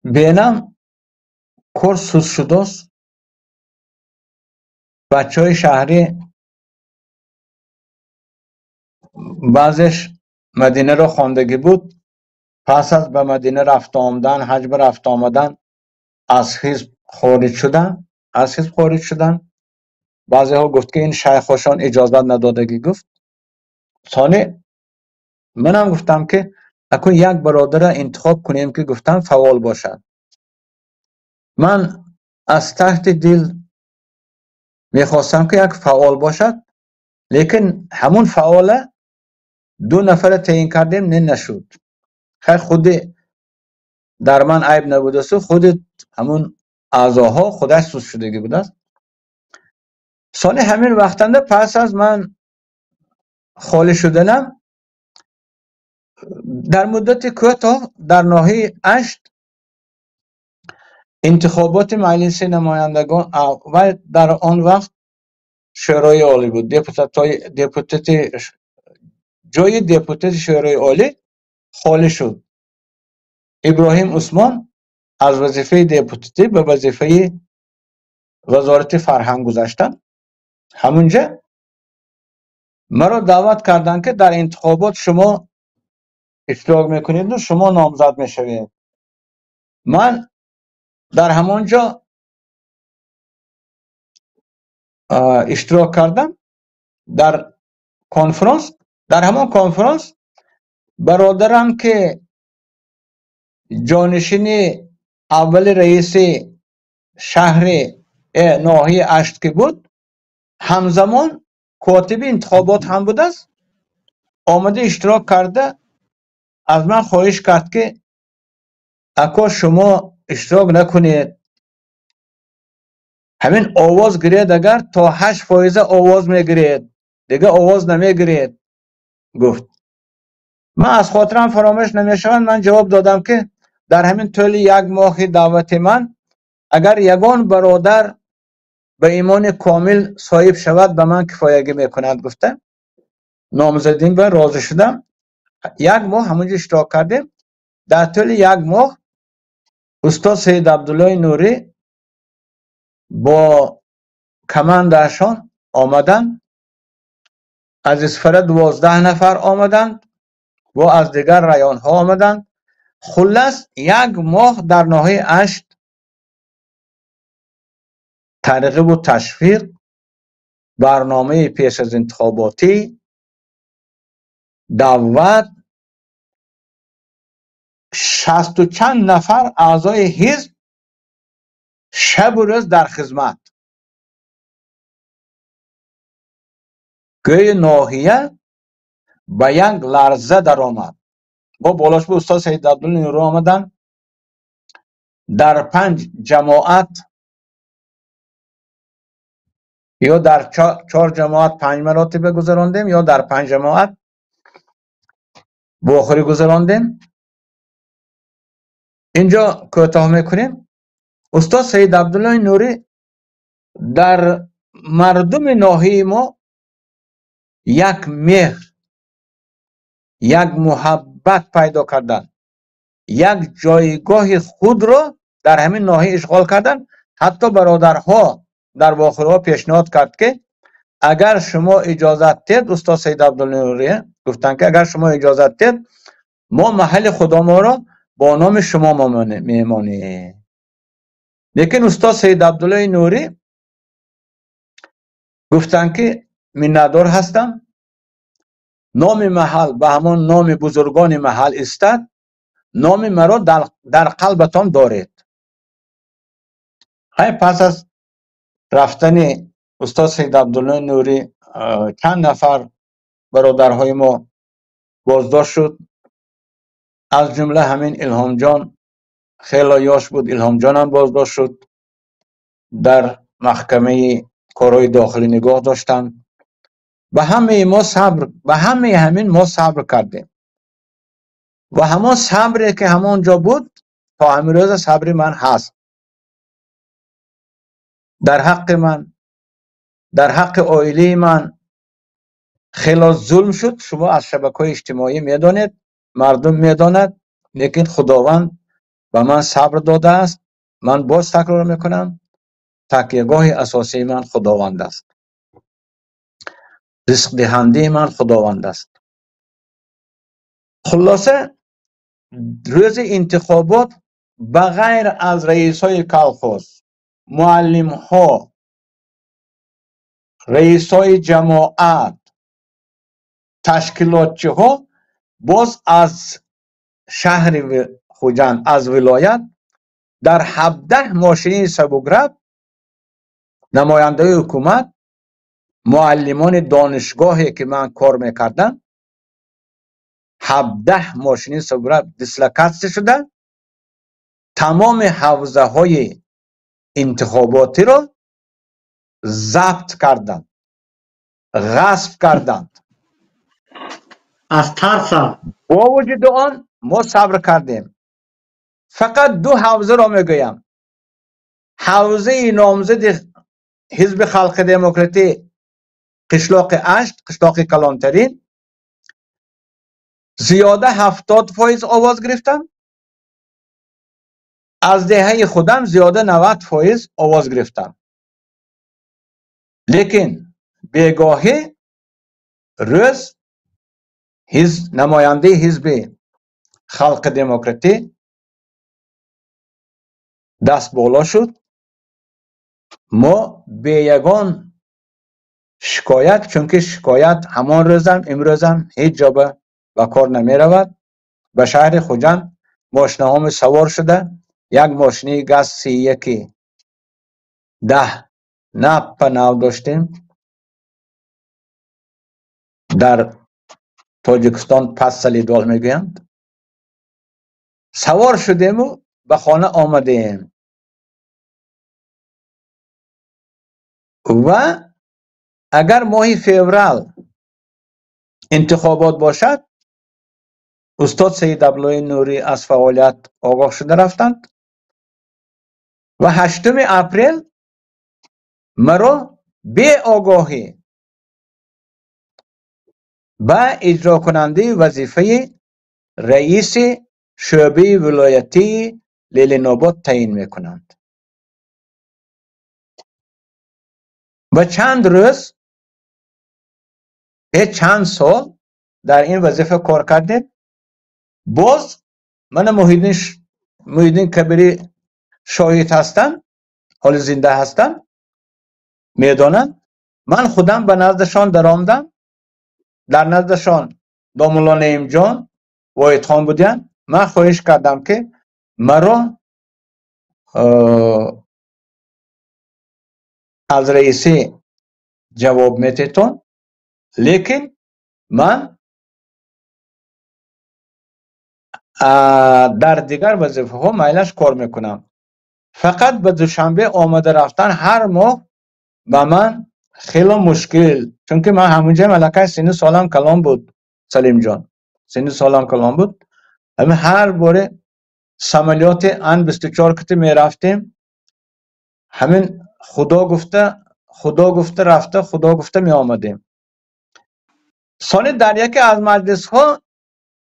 бенам кор суст шудост. Бачаҳои шаҳрӣ баъзеш Мадинаро хондагӣ буд. Пас аз ба Мадина рафта омадан, ҳаҷ ба рафта омадан, аз ҳизб хориҷ шуданд, аз ҳизб хориҷ шуданд. Баъзеҳо гуфт, ки ин шайхошон иҷозат надодагӣ, гуфт. Сони манам гуфтам, ки Акун як бародара интихоб кунем, ки гуфтам фаъол бошад. Ман аз таҳти дил мехостам, ки як фаъол бошад, лекин ҳамун фаъола ду нафара таъин кардем, не, нашуд. Хайр, худи дар ман айб набудасту, худи ҳамун аъзоҳо худаш суст шудагӣ будааст. Соли ҳамин вақтанда, пас аз ман холӣ шуданам, дар муддати кӯтоҳ дар ноҳияи Ашт интихоботи Маҷлиси намояндагон ва дар он вақт Шӯрои Олӣ буд, депутати ҷои депутати Шӯрои Олӣ холӣ шуд. Иброҳим Усмон аз вазифаи депутатӣ ба вазифаи Вазорати фарҳанг гузаштанд. Ҳамунҷа маро даъват карданд, ки дар интихобот шумо иштирок мекунеду шумо номзад мешавед. Ман дар ҳамон ҷо иштирок кардам дар конфронс. Дар ҳамон конфронс бародарам, ки ҷонишини аввали раиси шаҳри ноҳияи Ашт ки буд, ҳамзамон котиби интихобот ҳам будааст, омада иштирок карда, аз ман хоҳиш кард, ки ако, шумо иштирок накунед, ҳамин овоз гиред, агар то 8 фоиза овоз мегиред, дига овоз намегиред, гуфт. Ман аз хотирам фаромӯш намешавад, ман ҷавоб додам, ки дар ҳамин тӯли як моҳи даъвати ман агар ягон бародар ба имони комил соҳиб шавад, ба ман кифоягӣ мекунад, гуфта номзадим ба розӣ шудам. Як моҳ ҳамонҷо иштирок кардем. Дар тӯли як моҳ устод Саид Абдуллои Нурӣ бо командаашон омаданд, аз Исфара 12 нафар омаданд, бо аз дигар районҳо омаданд. Хуллас, як моҳ дар ноҳияи Ашт тарғибу ташвиқ, барномаи пеш аз интихоботӣ, даъват, шасту чанд нафар аъзои ҳизб шабу рӯз дар хизмат. Гӯи ноҳия ба як ларза даромад. Бо болошбу устод Саид Абдулло Нурӣ омаданд, дар панҷ ҷамоат ё дар чор ҷамоат панҷ маротиба гузарондем, ё дар панҷ ҷамоат вохӯрӣ гузарондем. Инҷо кӯтоҳ мекунем. Устод Саид Абдуллои Нурӣ дар мардуми ноҳияи мо як меҳр, як муҳаббат пайдо карданд, як ҷойгоҳи худро дар ҳамин ноҳия ишғол карданд. Ҳатто бародарҳо дар вохӯриҳо пешниҳод кард, ки агар шумо иҷозат диҳед, устод Саид Абдуллои Нурӣ гуфтанд, ки агар шумо иҷозат диҳед, мо маҳалли худоморо бо номи шумо мемонем. Лекин устод Саид Абдуллои Нурӣ гуфтанд, ки миннатдор ҳастам, номи маҳал ба ҳамон номи бузургони маҳал истад, номи маро дар қалбатон доред. Хай, пас аз рафтани устод Саид Абдуллои Нурӣ чанд нафар бародарҳои мо боздошт шуд, аз ҷумла ҳамин Илҳомҷон, хело ёш буд, Илҳомҷонам боздошт шуд, дар маҳкамаи корҳои дохилӣ нигоҳ доштанд. Ба ҳамаи мо сабр, ба ҳамаи ҳамин мо сабр кардем ва ҳамон сабре, ки ҳамон ҷо буд, то ҳамин рӯза сабри ман ҳаст. Дар ҳаққи ман, дар ҳаққи оилаи ман хело зулм шуд. Шумо аз шабакаҳои иҷтимоӣ медонед, мардум медонад, лекин Худованд ба ман сабр додааст. Ман боз такрор мекунам, такягоҳи асосии ман Худованд аст, ризқдиҳандаи ман Худованд аст. Хулоса, рӯзи интихобот ба ғайр аз раисҳои колхоз, муаллимҳо, раисҳои ҷамоат, ташкилотчиҳо, боз аз шаҳри Хуҷанд, аз вилоят дар 17 мошини сабукраб намояндаи ҳукумат, муаллимони донишгоҳе ки ман кор мекардам, 17 мошини сабукраб дислокатсия шуда тамоми ҳавзаҳои интихоботиро забт карданд, ғасб карданд. Аз тарса. Бо вуҷуди он мо сабр кардем. Фақат ду ҳавзаро мегӯям. Ҳавзаи номзади ҳизби халқи демократӣ қишлоқи Ашт, қишлоқи калонтарин, зиёда 70% овоз гирифтам. Аз деҳаи худам зиёда 90% овоз гирифтам. Лекин бегоҳӣ рӯз намояндаи ҳизби халқи демократӣ даст боло шуд. Мо бе ягон шикоят, чунки шикоят ҳамон рӯзам имрӯзам ҳеҷ ҷо ба кор намеравад, ба шаҳри Хуҷанд мошинаҳоми савор шуда як мошини газ 31 10 наппа нав доштем. Дар Тоҷикистон пас солидол мегӯянд. Савор шудему ба хона омадем ва агар моҳи феврал интихобот бошад, устод Саид Абдуллои Нурӣ аз фаъолият огоҳ шуда рафтанд ва 8 апрел маро беогоҳӣ ба иҷрокунандаи вазифаи раиси шӯъбаи вилоятии Ленинобод таъин мекунанд. Ва чанд рӯз, чанд сол дар ин вазифа кор кардем. Боз мана Муҳиддин Кабирӣ шоҳид ҳастам, ҳоли зинда ҳастам, медонам. Ман худам ба наздашон даромдам. Дар наздашон домулло Наимҷон, Воҳидхон буданд. Ман хоҳиш кардам ки маро аз раисӣ ҷавоб мететон, лекин ман дар дигар вазифаҳо майлаш кор мекунам. Фақат ба Душанбе омада рафтан ҳар моҳ ба ман хело мушкил, чунки ман ҳамунҷа малакаи синни солам калон буд, Салимҷон, синни солам калон буд. Ҳамин ҳар боре самолёти Ан 24 кити мерафтем, ҳамин худо гуфта рафта, худо гуфта меомадем. Соли дар яке аз маҷлисҳо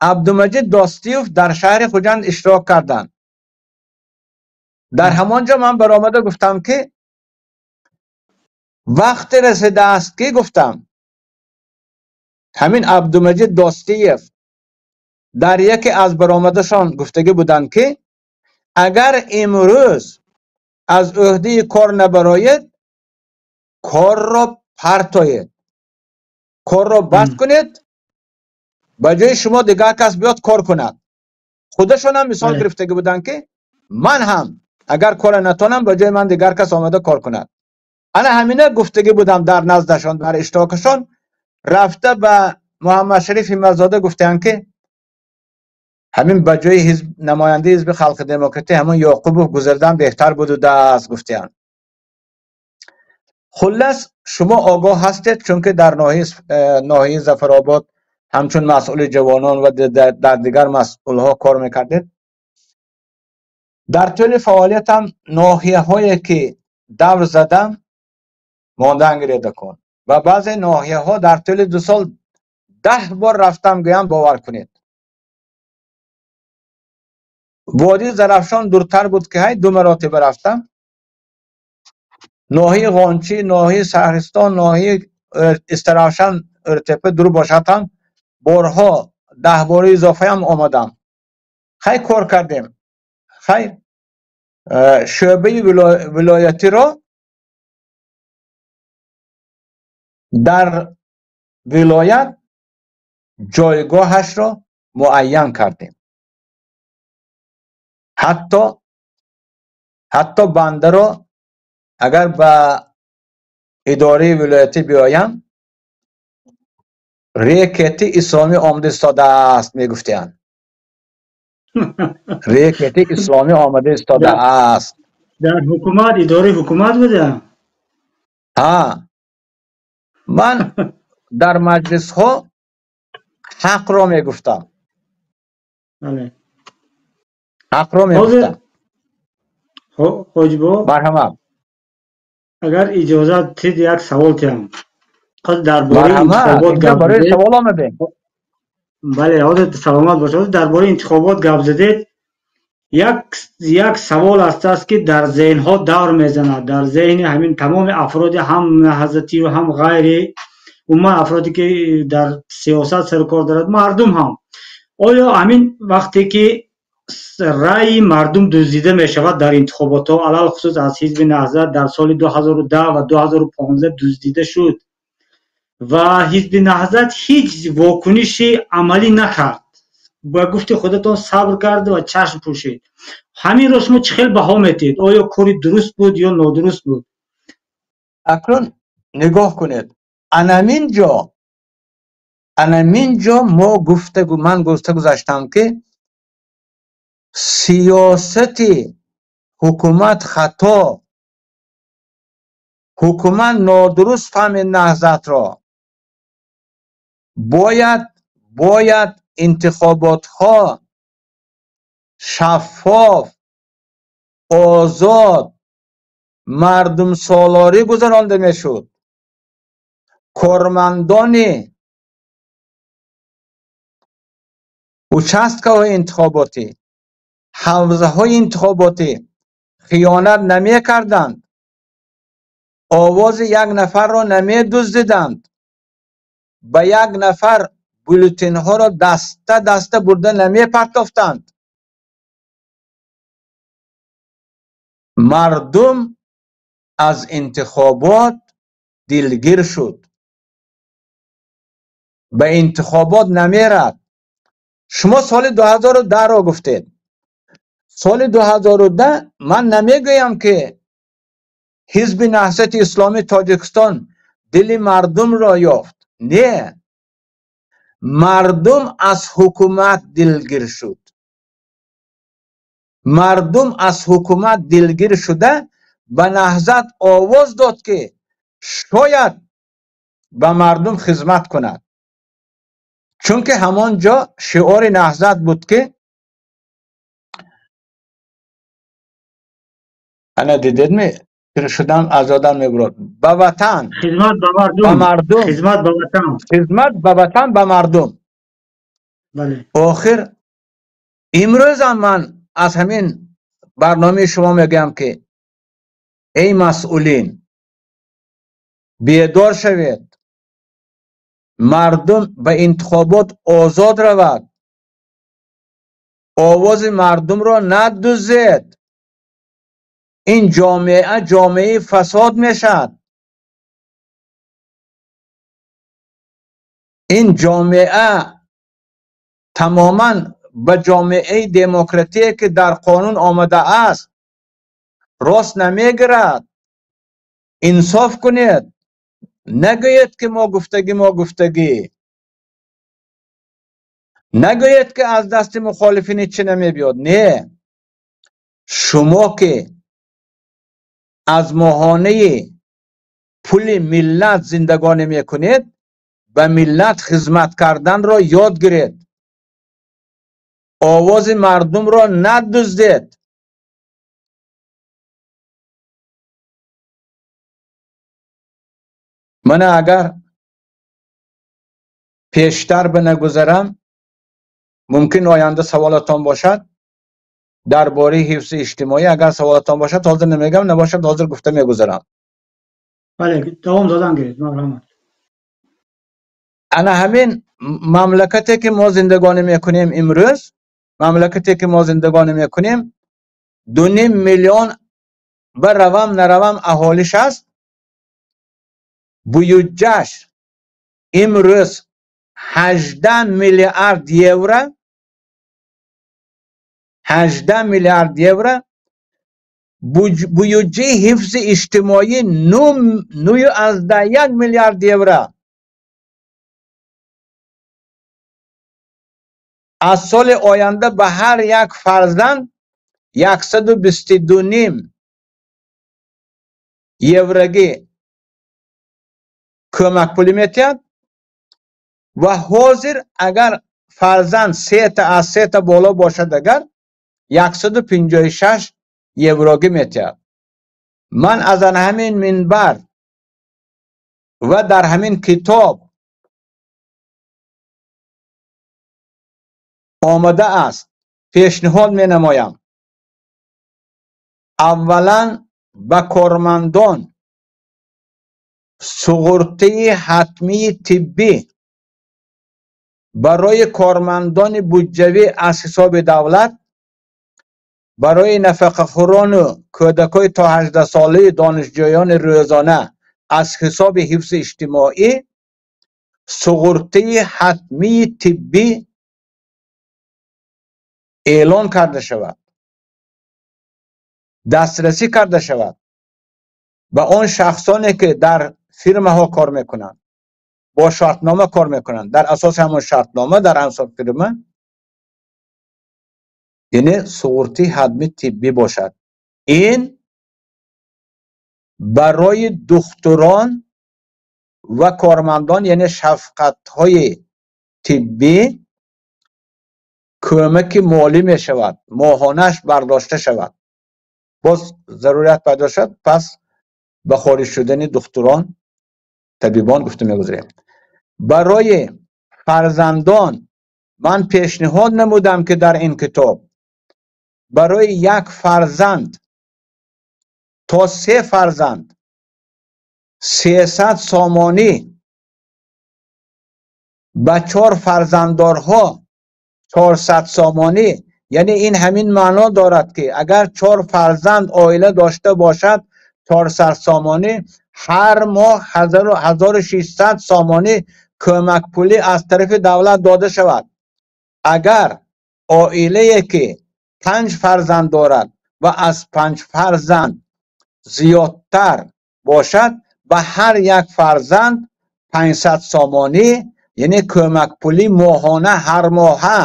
Абдумаҷид Достиев дар шаҳри Хуҷанд иштирок карданд. Дар ҳамон ҷо ман баромада гуфтам ки вақте расидааст ки гуфтам ҳамин Абдумаҷид Достиев дар яке аз баромадашон гуфтагӣ буданд ки агар имрӯз аз ӯҳдаи кор набароед, корро партоед, корро баст кунед, ба ҷои шумо дигар кас биёд кор кунад. Худашонам мисол гирифтагӣ буданд ки ман ҳам агар кора натонам, ба ҷои ман дигар кас омада кор кунад. Ана ҳамина гуфтагӣ будам дар наздашон, дар иштирокашон. Рафта ба Муҳаммад Шариф Ҳимматзода гуфтанд ки ҳамин ба ҷои намояндаи ҳизби халқи демократӣ ҳамон Ёқубов гузардан беҳтар будудааст, гуфтанд. Хуллас, шумо огоҳ ҳастед, чунки дар ноҳияи Зафаробод ҳамчун масъули ҷавонон ва дар дигар масъулҳо кор мекардед. Дар тӯли фаъолиятам ноҳияҳое ки давр задам мондан гиреда кун ва баъзе ноҳияҳо дар тӯли 2 сол 10 бор рафтам, гӯям бовар кунед. Водии Зарафшон дуртар буд ки ҳай 2 маротиба рафтам. Ноҳияи Ғончӣ, ноҳияи Шаҳристон, ноҳияи Истаравшан, Ӯртепа дур бошад ҳам борҳо 10 бори изофаям омадам. Хай кор кардем. Хай шӯъбаи вилоятиро дар вилоят ҷойгоҳашро муайян кардем. Ҳатто бандаро агар ба идораи вилоятӣ биёям, рекети исломӣ омада истодааст мегуфтиянд. Рекети исломӣ омада истодааст. Дар ҳукумат, идораи ҳукумат буда? Ҳа. Ман дар маҷлисҳо ҳақро мегуфтам. Ҳақро мегуфтам. Ҳоҷибо, марҳамат. Агар иҷозат тид, як савол тиҳам. Дар бораи интихобот гап барои савол омадем. Бале, ҳозир саломат бошед. Дар бораи интихобот гап задед. Як савол аст, ки дар зеҳнҳо давр мезанад, дар зеҳни ҳамин тамоми афроди ҳам наҳзатию ҳам ғайри, умуман афроде ки дар сиёсат сарукор дорад, мардум ҳам. Оё ҳамин вақте ки раъйи мардум дуздида мешавад дар интихоботҳо, алалхусус аз ҳизби Наҳзат дар соли 2010 ва 2015 дуздида шуд ва ҳизби Наҳзат ҳеҷ вокуниши амалӣ накард, ба гуфти худатон сабр кард ва чашм пӯшид, ҳаминро шумо чӣ хел баҳо метиҳед? Оё кори дуруст буд ё нодуруст буд? Акнун нигоҳ кунед, анамин ҷо мо гуфта, ман гуфта гузаштам, ки сиёсати ҳукумат хато, ҳукумат нодуруст фаҳмид Наҳзатро. Бояд интихоботҳо шаффоф, озод, мардумсолорӣ гузаронда мешуд. Кормандони участкаҳои интихоботӣ, ҳавзаҳои интихоботӣ хиёнат намекарданд, овози як нафарро намедуздиданд, ба як нафар бюллетенҳоро даста даста бурда намепартофтанд. Мардум аз интихобот дилгир шуд, ба интихобот намерад. Шумо соли 2010-ро гуфтед. Соли 2010 ман намегӯям, ки ҳизби Наҳзати Исломии Тоҷикистон дили мардумро ёфт. Не, мардум аз ҳукумат дилгир шуд. Мардум аз ҳукумат дилгир шуда ба Наҳзат овоз дод, ки шояд ба мардум хизмат кунад, чунки ҳамон ҷо шиори Наҳзат буд, ки ана дидедми, пир шудам, аз ёдам мебурад, ба ватан, хизмат ба ба мардум, хизмат ба ватан, хизмат ба ватан, ба мардум. Охир имрӯзам ман аз ҳамин барномаи шумо мегӯям, ки эй масъулин, бедор шавед, мардум ба интихобот озод равад, овози мардумро надузед. Ин ҷомеа ҷомеаи фасод мешавад. Ин ҷомеа тамоман ба ҷомеаи демократие, ки дар қонун омадааст, рост намегирад. Инсоф кунед, нагӯед, ки мо гуфтагӣ, мо гуфтагӣ, нагӯед, ки аз дасти мухолифин ҳеч чи намебиёд. Не, шумо ки аз моҳонаи пули миллат зиндагонӣ мекунед, ба миллат хизмат карданро ёд гиред, овози мардумро надуздед. Мана агар пештар бинагузарам, мумкин оянда саволатон бошад дар бораи ҳифзи иҷтимоӣ. Агар саволатон бошад, ҳозир намегам, набошад, ҳозир гуфта мегузарам. Бале, давом додан гиред, марҳамат. Ана ҳамин мамлакате, ки мо зиндагонӣ мекунем имрӯз, мамлакате, ки мо зиндагонӣ мекунем, 2,5 миллион ба равам наравам аҳолиш аст. Буюҷҷаш имрӯз 18 миллиард евро. 18 миллиард евро, буюджаи ҳифзи иҷтимоӣ 9,1 миллиард евро. Аз соли оянда ба ҳар як фарзанд 122,5 евроги кӯмакпулӣ метиҳад ва ҳозир агар фарзанд сета аз сета боло бошад, агар 156 евроги метиҳад. Ман аз ҳамин минбар ва дар ҳамин китоб омада аст, пешниҳод менамоям. Аввалан ба кормандон суғуртаи ҳатмии тиббӣ барои кормандони буҷавӣ аз ҳисоби давлат, барои нафақахӯрону кӯдакои то 18 солаи донишҷӯёни рӯзона аз ҳисоби ҳифзи иҷтимоӣ суғуртаи ҳатмии тиббӣ эълон карда шавад, дастрасӣ карда шавад ба он шахсоне ки дар фирмаҳо кор мекунанд, бо шартнома кор мекунанд, дар асоси ҳамон шартнома дар ҳамон фирма, яъне суғуртаи ҳатмии тиббӣ бошад. Ин барои духтурон ва кормандон, яъне шафқатҳои тиббӣ кӯмаки молӣ мешавад, моҳонаш бардошта шавад. Боз зарурат пайдо шуд, пас ба хориҷ шудани духтурон, табибон гуфта мегузарем. Барои фарзандон ман пешниҳод намудам ки дар ин китоб барои як фарзанд то 3 фарзанд 300 сомонӣ, ба 4 фарзанддорҳо 400 сомонӣ. Яъне ин ҳамин маъно дорад ки агар 4 фарзанд оила дошта бошад, 400 сомонӣ ҳар моҳ 1600 сомонӣ кӯмакпулӣ аз тарафи давлат дода шавад. Агар оилае ки 5 фарзанд дорад ва аз 5 фарзанд зиёдтар бошад, ба ҳар як фарзанд 500 сомонӣ, яъне кӯмакпулӣ моҳона ҳар моҳа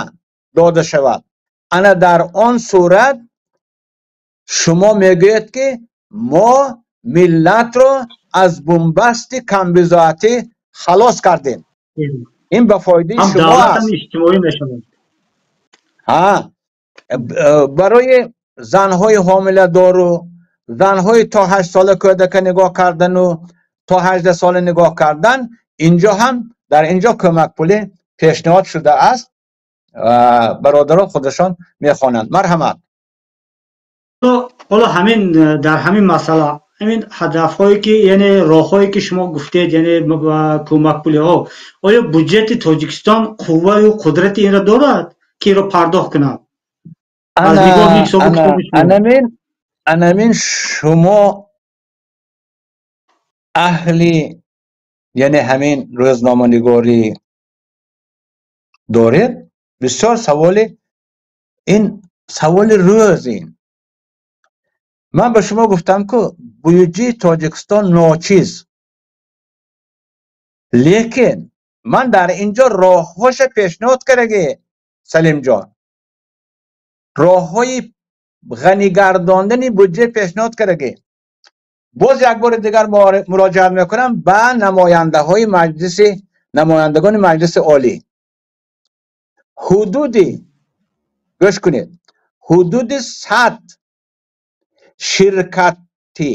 дода шавад. Ана дар он сурат шумо мегӯед ки мо миллатро аз бунбасти камбизоатӣ халос кардем. Ин ба фоидаи шумо аст. Барои занҳои ҳомиладору занҳои то 8 сола кӯдака нигоҳ кардану то 18 сола нигоҳ кардан, инҷо ҳам дар инҷо кӯмакпулӣ пешниҳод шудааст. Бародарон худашон мехонанд. Марҳамат. Ҳоло ҳамин дар ҳамин масъала, ҳамин ҳадафҳое ки, яъне роҳҳое ки шумо гуфтед, яъне кӯмакпулиҳо, оё буҷети Тоҷикистон қувваю қудрати инро дорад ки инро пардохт кунад? Аз нигоҳи ҳисобу китоби шумо. Анамин шумо аҳли, яъне ҳамин рӯзноманигорӣ доред, бисёр саволи, ин саволи рӯз. Ин ман ба шумо гуфтам ки буюҷаи Тоҷикистон ночиз, лекин ман дар инҷо роҳҳоша пешниҳод кардаги, Салимҷон, роҳҳои ғанигардондани буҷа пешниҳод кардаги. Боз як бори дигар муроҷиат мекунам ба намояндаҳои маҷлиси, намояндагони маҷлиси олӣ. Ҳудуди, гӯш кунед, ҳудуди 100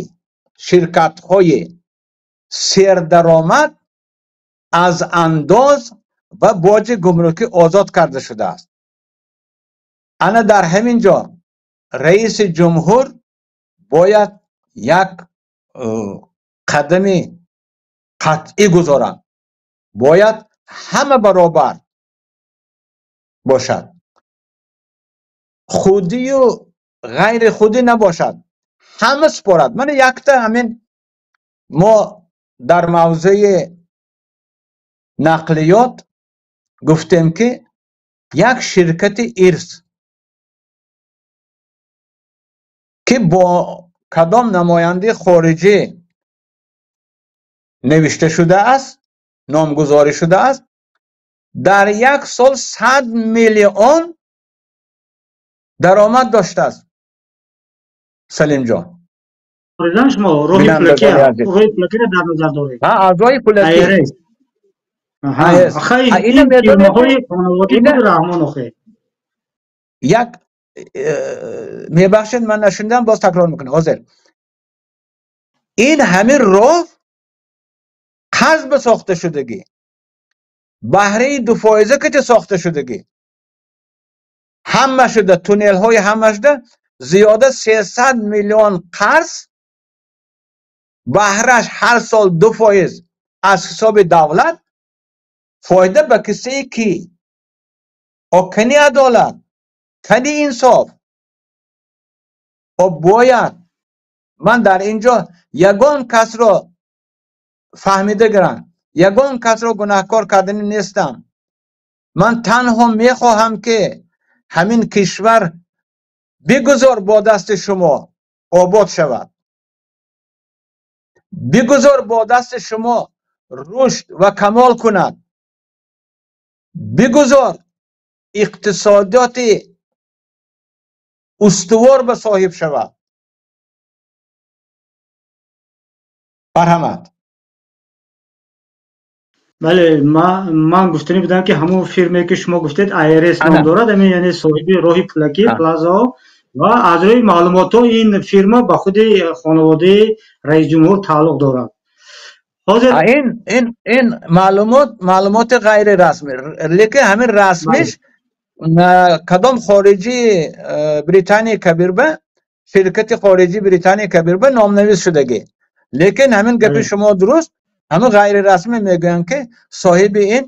ширкатҳои сердаромад аз андоз ва боҷи гумрукӣ озод карда шудааст. Ана дар ҳамин ҷо раиси ҷумҳур бояд як қадами қатъӣ гузоранд. Бояд ҳама баробар бошад, худию ғайри худӣ набошад, ҳама супорад. Мана якта ҳамин мо дар мавзӯи нақлиёт гуфтем ки як ширкати ирс ки бо кадом намояндаи хориҷӣ навишта шудааст, номгузорӣ шудааст, дар як сол 100 миллион даромад доштааст. Салимҷон, шумо роҳи пулакиро дар назар доред? Аз роҳи пулакӣ. Як мебахшед, ман нашунидам, боз такрор мекунам. Ҳозир ин ҳамин роҳ қарз ба сохта шудагӣ, баҳраи 2% ки сохта шудагӣ, ҳама шуда туннелҳои ҳама шуда зиёда 300 миллион қарз, баҳраш ҳар сол 2% аз ҳисоби давлат, фоида ба кисаи кӣ? О кани адолат, кани инсоф? О бояд ман дар инҷо ягон касро фаҳмида гирам, ягон касро гунаҳкор кардани нестам. Ман танҳо мехоҳам ки ҳамин кишвар бигузор бо дасти шумо обод шавад, бигузор бо дасти шумо рушд ва камол кунад, бигузор иқтисодиёти устувор ба соҳиб шавад. Марҳамат. Бале, ман гуфтанӣ будам ки ҳамон фирме ки шумо гуфтед IRS ном дорад, ҳамин яъне соҳиби роҳи пулакӣ плазаҳо, ва аз рӯи маълумотҳо ин фирма ба худи хонаводаи раисҷумҳур тааллуқ дорад. Ҳозир ин маълумоти ғайрирасмӣ, лекин ҳамин расмиш кадом хориҷи Британияи Кабир ба ширкати хориҷи Британияи Кабир ба номнавис шудагӣ. Лекин ҳамин гапи шумо дуруст, ҳамин ғайрирасмӣ мегӯянд ки соҳиби ин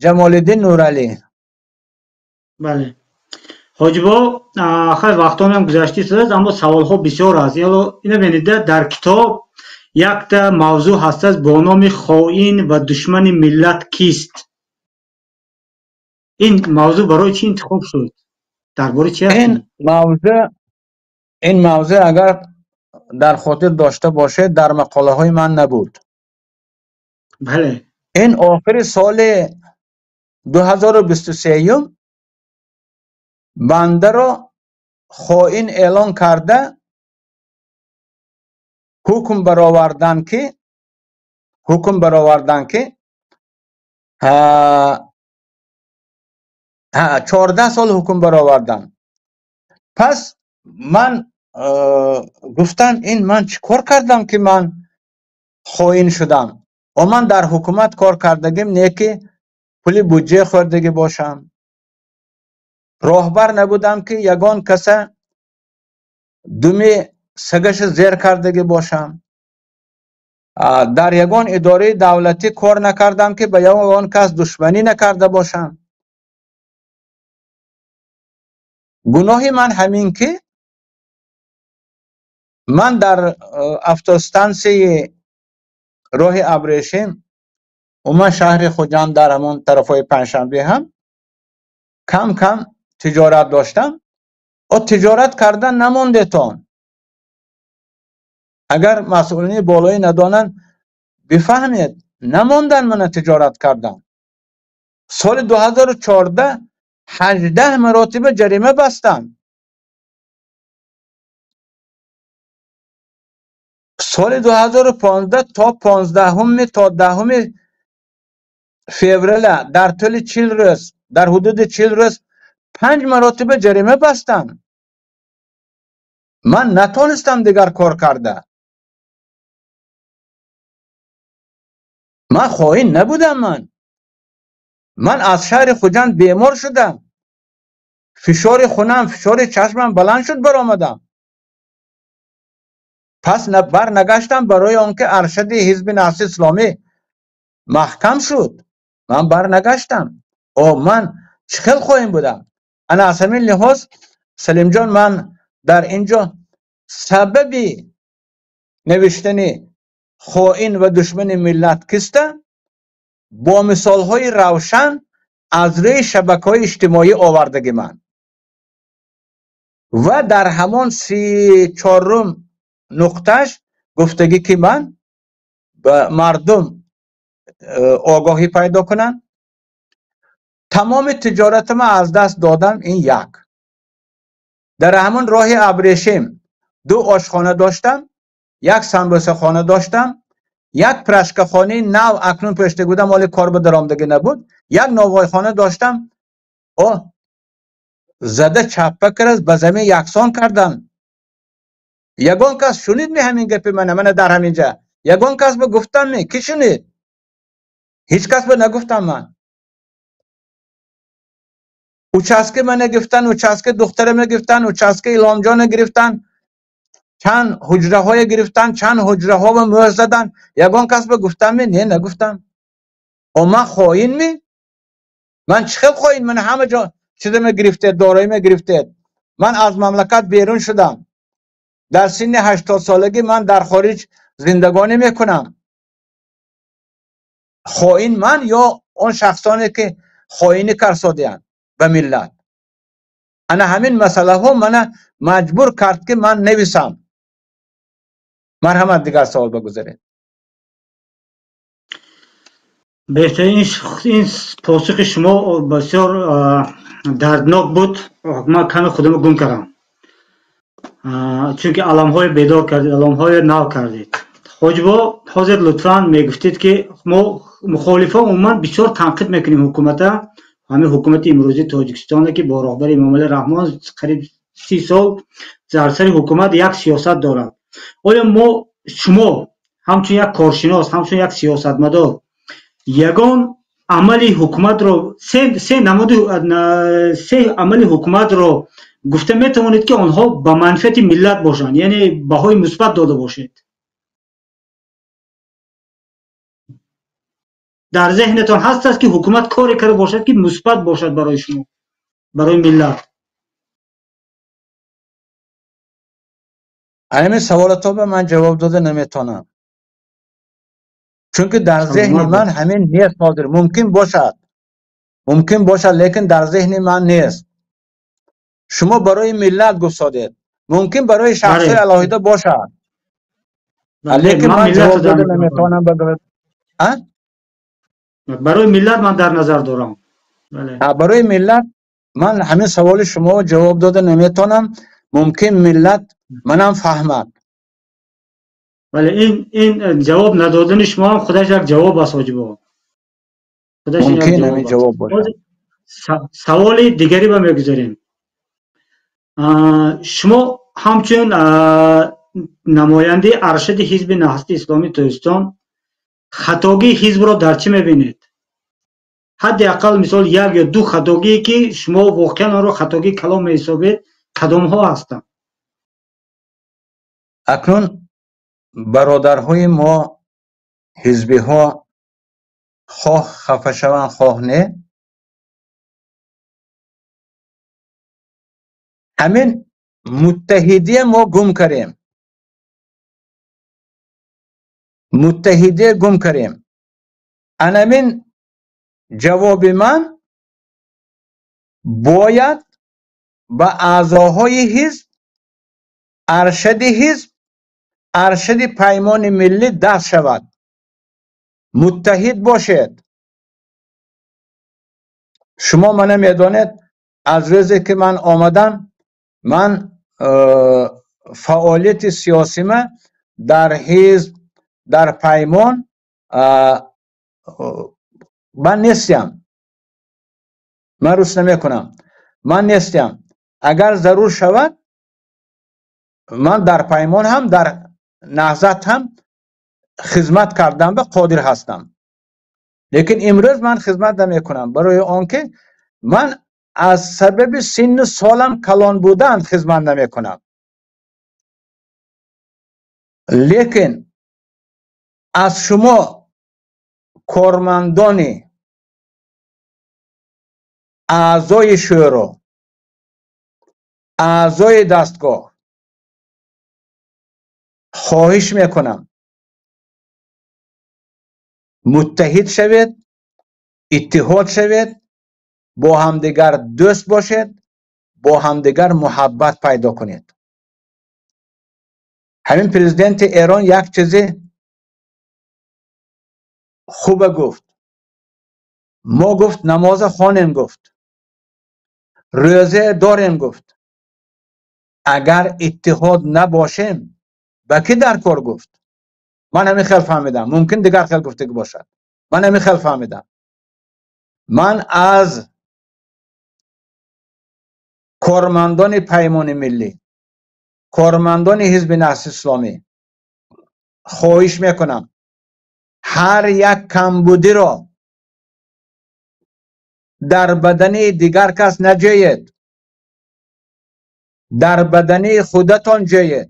Ҷамолиддин Нуралӣ. Бале, ҳоҷибо, хайр, вақтонам гузашта истодааст, аммо саволҳо бисёр аст. Ина бинед, дар китоб якта мавзӯъ ҳастааст бо номи хоин ва душмани миллат кист. Ин мавзӯъ барои чӣ интихоб шуд? Дар бораи чӣ аст? Ин мавзӯъ агар дар хотир дошта бошед, дар мақолаҳои ман набуд. Бале. Ин охири соли 2023 бандаро хоин эълон карда ҳукм баровардан ки 14 сол ҳукм баровардан. Пас ман гуфтам ин ман чӣ кор кардам ки ман хоин шудам? О ман дар ҳукумат кор кардагим, не ки пули буҷа хӯрдагӣ бошам. Роҳбар набудам ки ягон каса думи сагаша зер кардагӣ бошам. Дар ягон идораи давлатӣ кор накардам ки ба ягон кас душманӣ накарда бошам. Гуноҳи ман ҳамин ки ман дар автостансияи роҳи Абрешим, умуман шаҳри Хуҷанд, дар ҳамон тарафҳои Панҷшанбе ҳам кам кам тиҷорат доштам. О тиҷорат кардан намондетон. Агар масъулини болоӣ надонанд, бифаҳмед, намондан мана тиҷорат кардан. Соли 2014 18 маротиба ҷарима бастам. Соли 2015 то 15 то 10 февраля дар тӯли 40 рӯз, дар ҳудуди 40 рӯз 5 маротиба ҷарима бастам. Ман натонистам дигар кор карда. Ман хоин набудам. Ман аз шаҳри Хуҷанд бемор шудам. Фишори хунам, фишори чашмам баланд шуд, баромадам. Пас барнагаштам барои он ки аршади ҳизби Наҳзи Исломӣ маҳкам шуд. Ман барнагаштам. О ман чӣ хел хоин будам? Ана аз ҳамин лиҳоз, Салимҷон, ман дар инҷо сабаби навиштани хоин ва душмани миллат киста бо мисолҳои равшан аз рӯи шабакаҳои иҷтимоӣ овардагӣ ман. Ва дар ҳамон 34 нуқташ гуфтагӣ ки ман ба мардум огоҳӣ пайдо кунанд. Тамоми тиҷоратама аз даст додам, ин як. Дар ҳамон роҳи Абрешим 2 ошхона доштам, як самбусахона доштам, як прашкахонаи нав акнун пешта будам, ҳоле кор ба даромадагӣ набуд, як новойхона доштам. О зада чаппа кард, ба замин яксон кардам. Ягон кас шунид ми ҳамин гапи мана? Мана дар ҳамин ҷа ягон кас ба гуфтам ми? Ки шунид? Ҳеҷ кас ба нагуфтам ман. Участки мана гирифтан, участки духтарама гирифтан, участки Иломҷона гирифтан, чанд ҳуҷраҳое гирифтан, чанд ҳуҷраҳо ба мӯр задан. Ягон кас ба гуфтам ми? Не, нагуфтам. О ман хоин ми? Ман чӣ хел хоин? Ман ҳама ҷо чизама гирифтед, дороима гирифтед. Ман аз мамлакат берун шудам. Дар синни 80 солагӣ ман дар хориҷ зиндагонӣ мекунам. Хоин ман ё он шахсоне ки хоинӣ карсодиянд ба миллат? Ана ҳамин масъалаҳо мана маҷбур кард ки ман нависам. Марҳамат, дигар савол бигузаред. Беҳтарин ин посухи шумо бисёр дарднок буд. Ман каме худамро гум кардам, чунки аламҳое бедор кардед, аламҳое нав кардед. Ҳоҷибо, ҳозир лутфан мегуфтед ки мо мухолифон умуман бисёр танқид мекунем ҳукумата, ҳамин ҳукумати имрӯзии Тоҷикистоне ки бо роҳбари Эмомалӣ Раҳмон қариб 30 сол дар сари ҳукумат як сиёсат дорад. Оё мо шумо ҳамчун як коршинос, ҳамчун як сиёсатмадор ягон амали ҳукуматро, се намуди, се амали ҳукуматро гуфта метавонед ки онҳо ба манфиати миллат бошанд, яъне баҳои мусбат дода бошед? Дар зеҳнатон ҳаст аст ки ҳукумат коре карда бошад ки мусбат бошад барои шумо, барои миллат? Ҳамин саволатон ба ман ҷавоб дода наметавонам, чунки дар зеҳни ман ҳамин нест ҳозир. Мумкин бошад, мумкин бошад, лекин дар зеҳни ман нест. Шумо барои миллат гуфтодед, мумкин барои шахсҳои алоҳида бошад, лекин ман ҷавоб дода наметавонам. Барои миллат ман дар назар дорам. Барои миллат ман ҳамин саволи шумо ҷавоб дода наметавонам. Мумкин миллат манам фаҳмад. Бале, ин ҷавоб надодани шумо ҳам худаш як ҷавоб аст, ҳоҷибо. Мумкин ҳамин ҷавоб бошад. Саволи дигаре ба мегузарем. Шумо ҳамчун намояндаи аршади ҳизби Наҳзати Исломии Тоҷикистон хатогии ҳизбро дар чӣ мебинед? Ҳадди ақал мисол як ё ду хатогие ки шумо воқеан онро хатогии калон меҳисобед, кадомҳо ҳастанд? Акнун бародарҳои мо ҳизбиҳо хоҳ хафа шаванд, хоҳ не, ҳамин муттаҳидия мо гум кардем. Муттаҳидия гум кардем. Анамин ҷавоби ман бояд ба аъзоҳои ҳизб, аршади ҳизб, аршади Паймони Миллӣ даст шавад. Муттаҳид бошед. Шумо мана медонед, аз рӯзе ки ман омадам, ман фаъолияти сиёсима дар ҳизб, дар паймон ман нестям. Ман рӯс намекунам. Ман нестям. Агар зарур шавад, ман дар паймон ҳам, дар Наҳзат ҳам хизмат кардан ба қодир ҳастам. Лекин имрӯз ман хизмат намекунам, барои он ки ман аз сабаби синну солам калон будан хизмат намекунам. Лекин аз шумо кормандони аъзои шӯро, аъзои дастгоҳ хоҳиш мекунам, муттаҳид шавед, иттиҳод шавед, бо ҳамдигар дӯст бошед, бо ҳамдигар муҳаббат пайдо кунед. Ҳамин президенти Эрон як чизи хуба гуфт. Мо гуфт намоза хонем гуфт, рӯзе дорем гуфт. Агар иттиҳод набошем ба кӣ дар кор гуфт? Ман ҳамин хел фаҳмидам, мумкин дигар хел гуфтагӣ бошад. Ман ҳамин хел фаҳмидам. Ман аз кормандони Паймони Миллӣ, кормандони Ҳизби Наҳзи Исломӣ хоҳиш мекунам, ҳар як камбудиро дар бадани дигар кас наҷӯед, дар бадани худатон ҷӯед.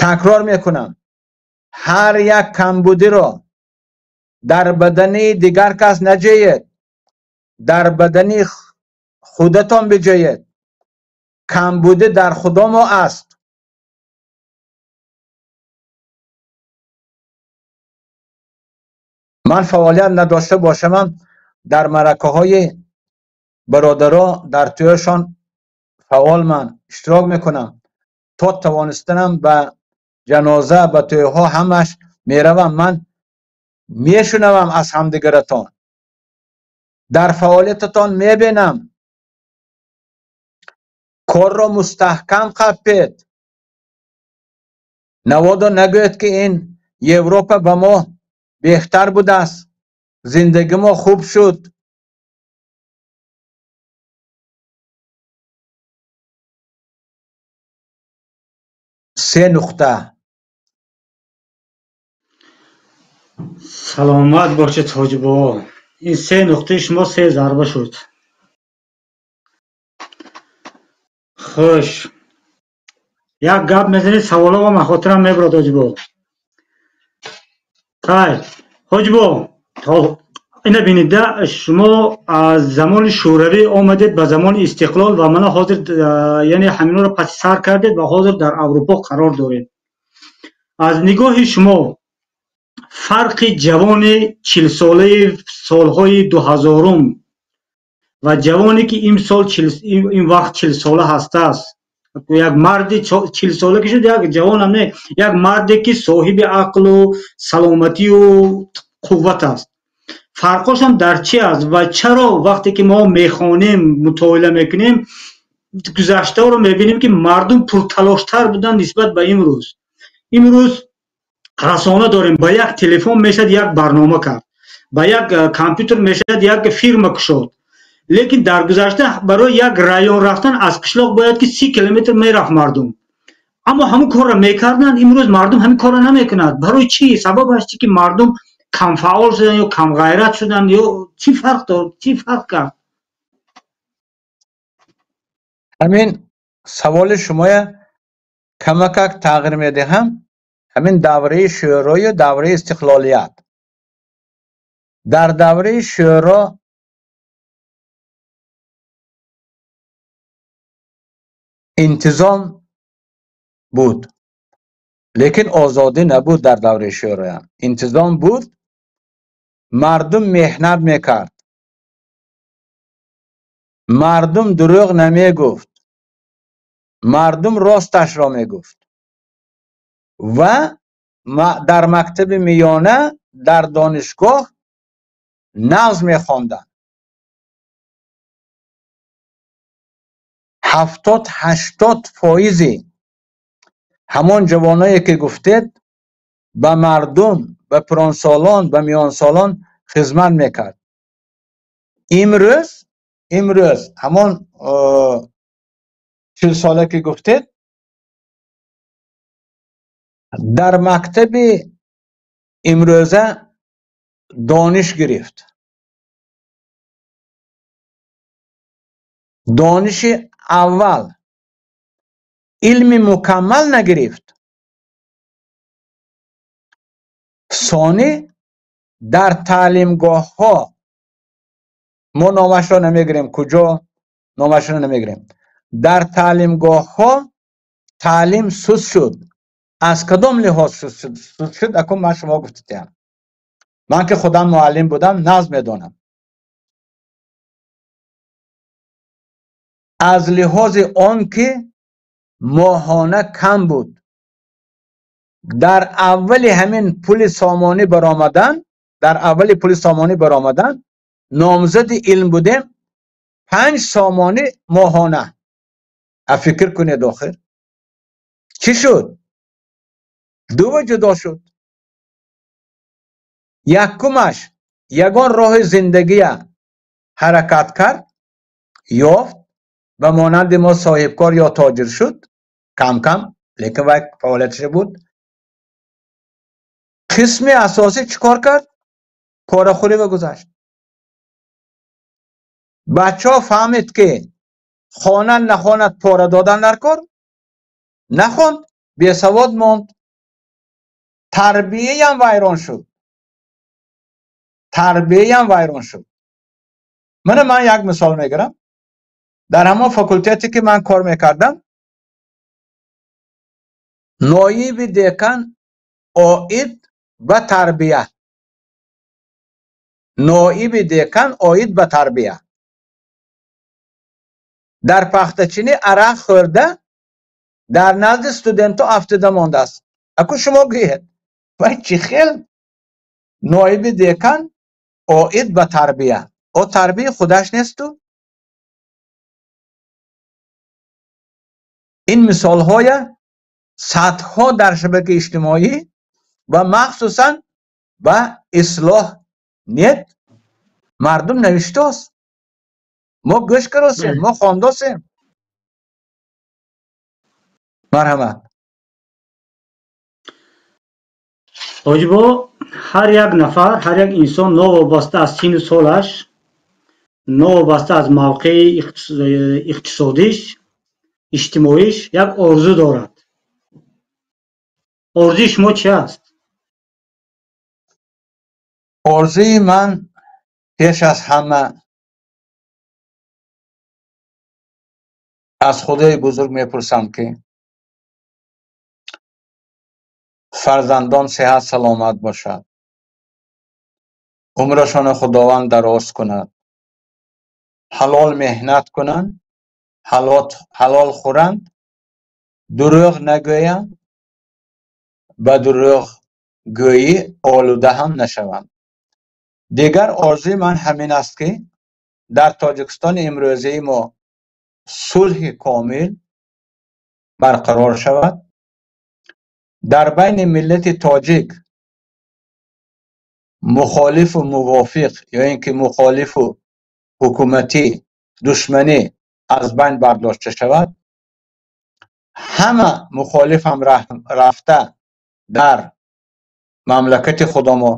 Такрор мекунам, ҳар як камбудиро дар бадани дигар кас наҷӯед, дар бадани худатон биҷӯед. Камбудӣ дар худомо аст. Ман фаъолият надошта бошамам, дар маъракаҳои бародаро дар тӯяшон фаъол ман иштирок мекунам. То тавонистанам ба ҷаноза, ба тӯйҳо ҳамаш меравам. Ман мешунавам аз ҳамдигаратон, дар фаъолиятатон мебинам. Корро мустаҳкам қапед. Наводо нагӯед ки ин Европа ба мо беҳтар будааст, зиндагӣ мо хуб шуд. Се нуқта. Саломат бошед, ҳоҷибобо. Ин се нуқтаи шумо се зарба шуд. Хуш, як гап мезанед, саволо ман хотирам мебарад, ҳоҷибобо. Хайр, ҳоҷибобо, ина бинед, шумо аз замони Шӯравӣ омадед ба замони истиқлол ва мана ҳозир, яъне ҳаминро паси сар кардед ва ҳозир дар Аврупо қарор доред. Аз нигоҳи шумо фарқи ҷавони 40-солаи солҳои 2000 ва ҷавоне ки имсол ин вақт 40-сола ҳастааст, як марди 40-сола ки шуд, як ҷавонам не, як марде ки соҳиби ақлу саломатию қувват аст, фарқошам дар чи аст ва чаро вақте ки мо мехонем, мутолиа мекунем, гузаштаро мебинем ки мардум пурталоштар буданд нисбат ба имрӯз? Имрӯз расона дорем, ба як телефон мешавад як барнома кард, ба як компютер мешавад як фирма кушод. Лекин дар гузашта барои як район рафтан аз қишлоқ бояд ки 30 километр мерафт мардум, аммо ҳамон корро мекарданд. Имрӯз мардум ҳамин корро намекунад. Барои чӣ? Сабабаш чи ки мардум камфаъол шуданд ё камғайрат шуданд ё чӣ фарқ дорад? Чӣ фарқ кард? Ҳамин саволи шумоя камакак тағйир медиҳам. Ҳамин давраи шӯрою давраи истиқлолият. Дар давраи шӯро интизом буд, лекин озодӣ набуд. Дар давраи шӯроям интизом буд, мардум меҳнат мекард, мардум дурӯғ намегуфт, мардум росташро мегуфт ва дар мактаби миёна, дар донишгоҳ нағз мехонданд. 70-80% ҳамон ҷавоное ки гуфтед ба мардум, ба пиронсолон, ба миёнсолон хизмат мекард. Имрӯз ҳамон 40 сола ки гуфтед, дар мактаби имрӯза дониш гирифт. Дониши аввал илми мукаммал нагирифт. Сонӣ дар таълимгоҳҳо, мо номашро намегирем, куҷо номашро намегирем, дар таълимгоҳҳо таълим суст шуд. Аз кадом лиҳоз суст шуд? Акун ман шумо гуфтатиям, ман ки худам муаллим будам, нағз медонам. Аз лиҳози он ки моҳона кам буд, дар аввали ҳамин пули сомонӣ баромадан, дар аввали пули сомонӣ баромадан номзади илм будем, 5 сомонӣ моҳона. Фикр кунед охир чӣ шуд? Ду ҷудо шуд. Якумаш ягон роҳи зиндагия ҳаракат кард, ёфт, ба монанди мо соҳибкор ё тоҷир шуд, кам кам, лекин вай фаъолияташ буд. Қисми асосӣ чӣ кор кард? Порахӯрӣ ва гузашт. Бачаҳо фаҳмид ки хонанд нахонад пора додан дар кор, нахонд, бесавод монд. Тарбияам вайрон шуд. Тарбияам вайрон шуд. Мана ман як мисол мегирам. Дар ҳамон факултете ки ман кор мекардам, ноиби декан оид ба тарбия, ноиби декан оид ба тарбия дар пахтачинӣ арақ хӯрда дар назди студентҳо афтида мондааст. Аку шумо гӯед, вай чӣ хел ноиби декан оид ба тарбия? О тарбия худаш несту? Ин мисолҳоя садҳо дар шабакаи иҷтимоӣ ва махсусан ба Ислоҳ нет мардум навиштааст. Мо гӯш кардосем, мо хондосем. Марҳамат. Ҳоҷибо, ҳар як нафар, ҳар як инсон новобаста аз синну солаш, новобаста аз мавқеи иқтисодиш, иҷтимоиш як орзу дорад. Орзуи шумо чи аст? Орзуи ман пеш аз ҳама аз Худои бузург мепурсам ки фарзандон сиҳат саломат бошад, умрашонро Худованд дароз кунад, ҳалол меҳнат кунанд, ҳалол хӯранд, дурӯғ нагӯянд, ба дурӯғгӯӣ олуда ҳам нашаванд. Дигар орзуи ман ҳамин аст ки дар Тоҷикистони имрӯзаи мо сулҳи комил барқарор шавад, дар байни миллати тоҷик мухолифу мувофиқ ё ин ки мухолифу ҳукуматӣ душманӣ аз байн бардошта шавад, ҳама мухолиф ҳам рафта дар мамлакати худамо,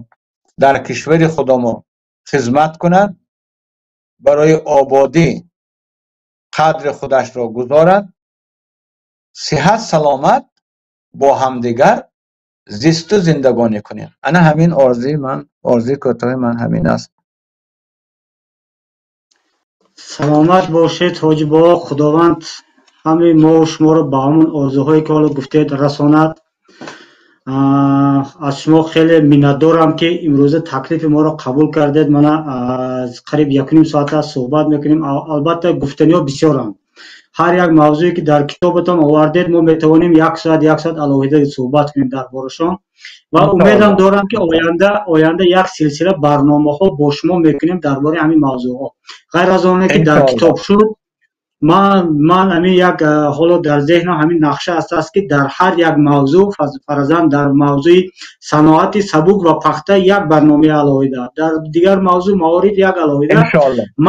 дар кишвари худамо хизмат кунад, барои ободӣ қадри худашро гузорад, сиҳат саломат бо ҳамдигар зисту зиндагонӣ кунем. Ана ҳамин орзуи ман, орзуи кӯтоҳи ман ҳамин аст. Саломат бошед ҳоҷибо, Худованд ҳамаи мо шуморо ба ҳамон орзуҳое ки ҳоло гуфтед расонад. Аз шумо хеле миннатдорам ки имрӯза таклифи моро қабул кардед. Мана аз қариб 1.5 соат аст суҳбат мекунем. Албатта гуфтаниҳо бисёранд. Ҳар як мавзӯе ки дар китобатон овардед, мо метавонем як соат алоҳида суҳбат кунем дар борашон. Ва умедам дорам ки оянда як силсила барномаҳо бо шумо мекунем дар бораи ҳамин мавзӯъҳо. Ғайр аз оне ки дар китоб шуд, ман ҳамин як ҳоло дар зеҳнам ҳамин нақша аст ки дар ҳар як мавзӯъ, фарзан дар мавзӯи саноати сабук ва пахта як барномаи алоҳида, дар дигар мавзӯъ маориф як алоҳида,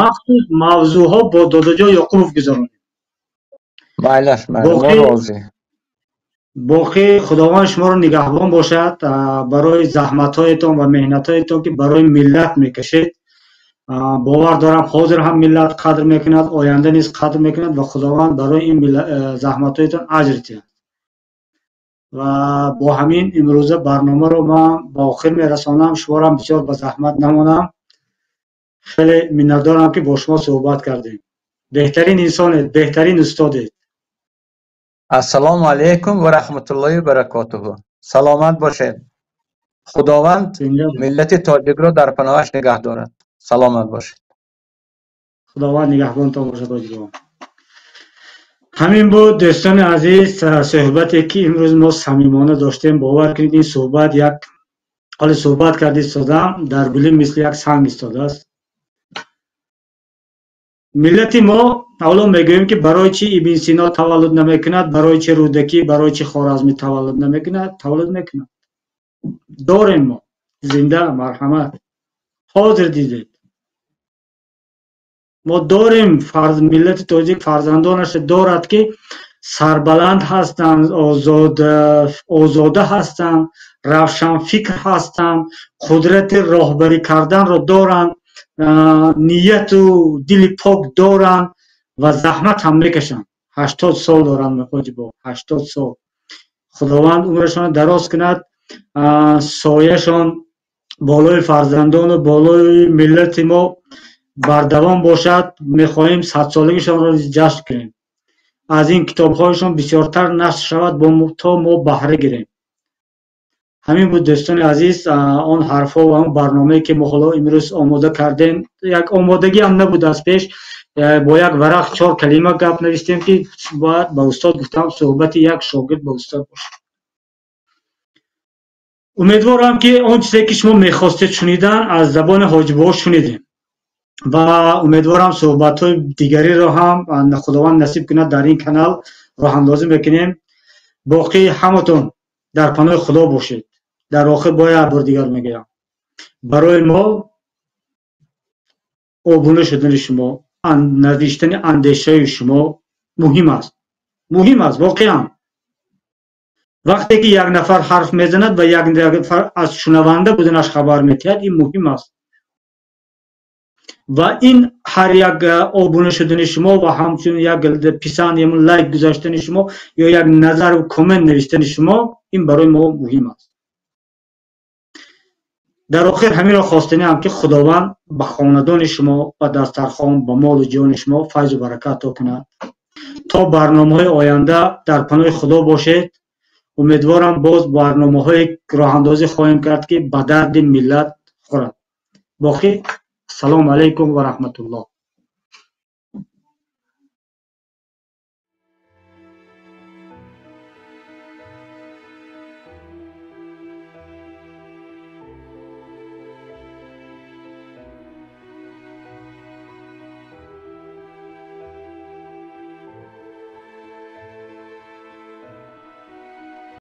махсус мавзӯъҳо бо Додаҷон Ёқубов гузаронем. Боқӣ Худованд шуморо нигаҳбон бошад барои заҳматҳоятон ва меҳнатҳоятон ки барои миллат мекашед. Бовар дорам ҳозир ҳам миллат қадр мекунад, оянда низ қадр мекунад ва Худованд барои ин заҳматҳоятон аҷр диҳад. Ва бо ҳамин имрӯза барномаро ман ба охир мерасонам. Шуморо ҳам бисёр ба заҳмат намонам. Хеле миннатдорам ки бо шумо суҳбат кардем. Беҳтарин инсонед, беҳтарин устодед. Ассалому алайкум ва раҳматуллоҳи ва баракотуҳу. Саломат бошед. Худованд миллати тоҷикро дар паноҳаш нигаҳ дорад. Саломат бошед. Худованд нигаҳбонтон бошад, ҳоҷибо. Ҳамин буд, дӯстони азиз, суҳбате ки имрӯз мо самимона доштем. Бовар кунед, ин суҳбат як ҳоле суҳбат карда истодам, дар гулӣ мисли як санг истодааст. Миллати мо ҳоло мегӯем, ки барои чӣ Ибн Сино таваллуд намекунад, барои чӣ Рӯдакӣ, барои чӣ Хоразмӣ таваллуд намекунад? Таваллуд мекунад, дорем мо зинда, марҳамат, ҳозир дидед. Мо дорем, миллати тоҷик фарзандонаш дорад, ки сарбаланд ҳастанд, озода ҳастанд, равшанфикр ҳастанд, қудрати роҳбарӣ карданро доранд, нияту дили пок доранд ва заҳмат ҳам мекашанд. 80 сол доранд, Ҳоҷибо, 80 сол. Худованд умрашонро дароз кунад, сояшон болои фарзандону болои миллати мо бардавом бошад. Мехоҳем садсолагишонро ҷашн кунем, аз ин китобҳояшон бисёртар нашр шавад, то мо баҳра гирем. Ҳамин буд, дӯстони азиз, он ҳарфҳо ва он барномае, ки мо ҳоло имрӯз омода кардем. Як омодагӣ ҳам набуд аз пеш, бо як варақ чор калима гап навистем, ки бояд ба устод гуфтам, суҳбати як шогирд ба устод бошад. Умедворам, ки он чизе, ки шумо мехостед шунидан, аз забони Ҳоҷибобо шунидем ва умедворам, суҳбатҳои дигариро ҳам Худованд насиб кунад, дар ин канал роҳандозӣ мекунем. Боқӣ ҳаматон дар паноҳи Худо бошед. Дар охир бояд як бор дигар мегӯям, барои мо обуна шудани шумо, навиштани андешаи шумо муҳим аст, муҳим аст воқеан. Вақте ки як нафар ҳарф мезанад ва як нафар аз шунаванда буданаш хабар метиҳад, ин муҳим аст. Ва ин ҳар як обуна шудани шумо ва ҳамчунин як писанд, лайк гузоштани шумо ё як назару коммент навиштани шумо, ин барои мо муҳим аст. Дар охир ҳаминро хостаниам, ки Худованд ба хонадони шумо, ба дастархон, ба молу ҷони шумо файзу баракат ато кунад. То барномаҳои оянда дар паноҳи Худо бошед. Умедворам, боз барномаҳои роҳандозӣ хоҳем кард, ки ба дарди миллат хӯрад. Боқӣ ассалому алайкум ва раҳматуллоҳ.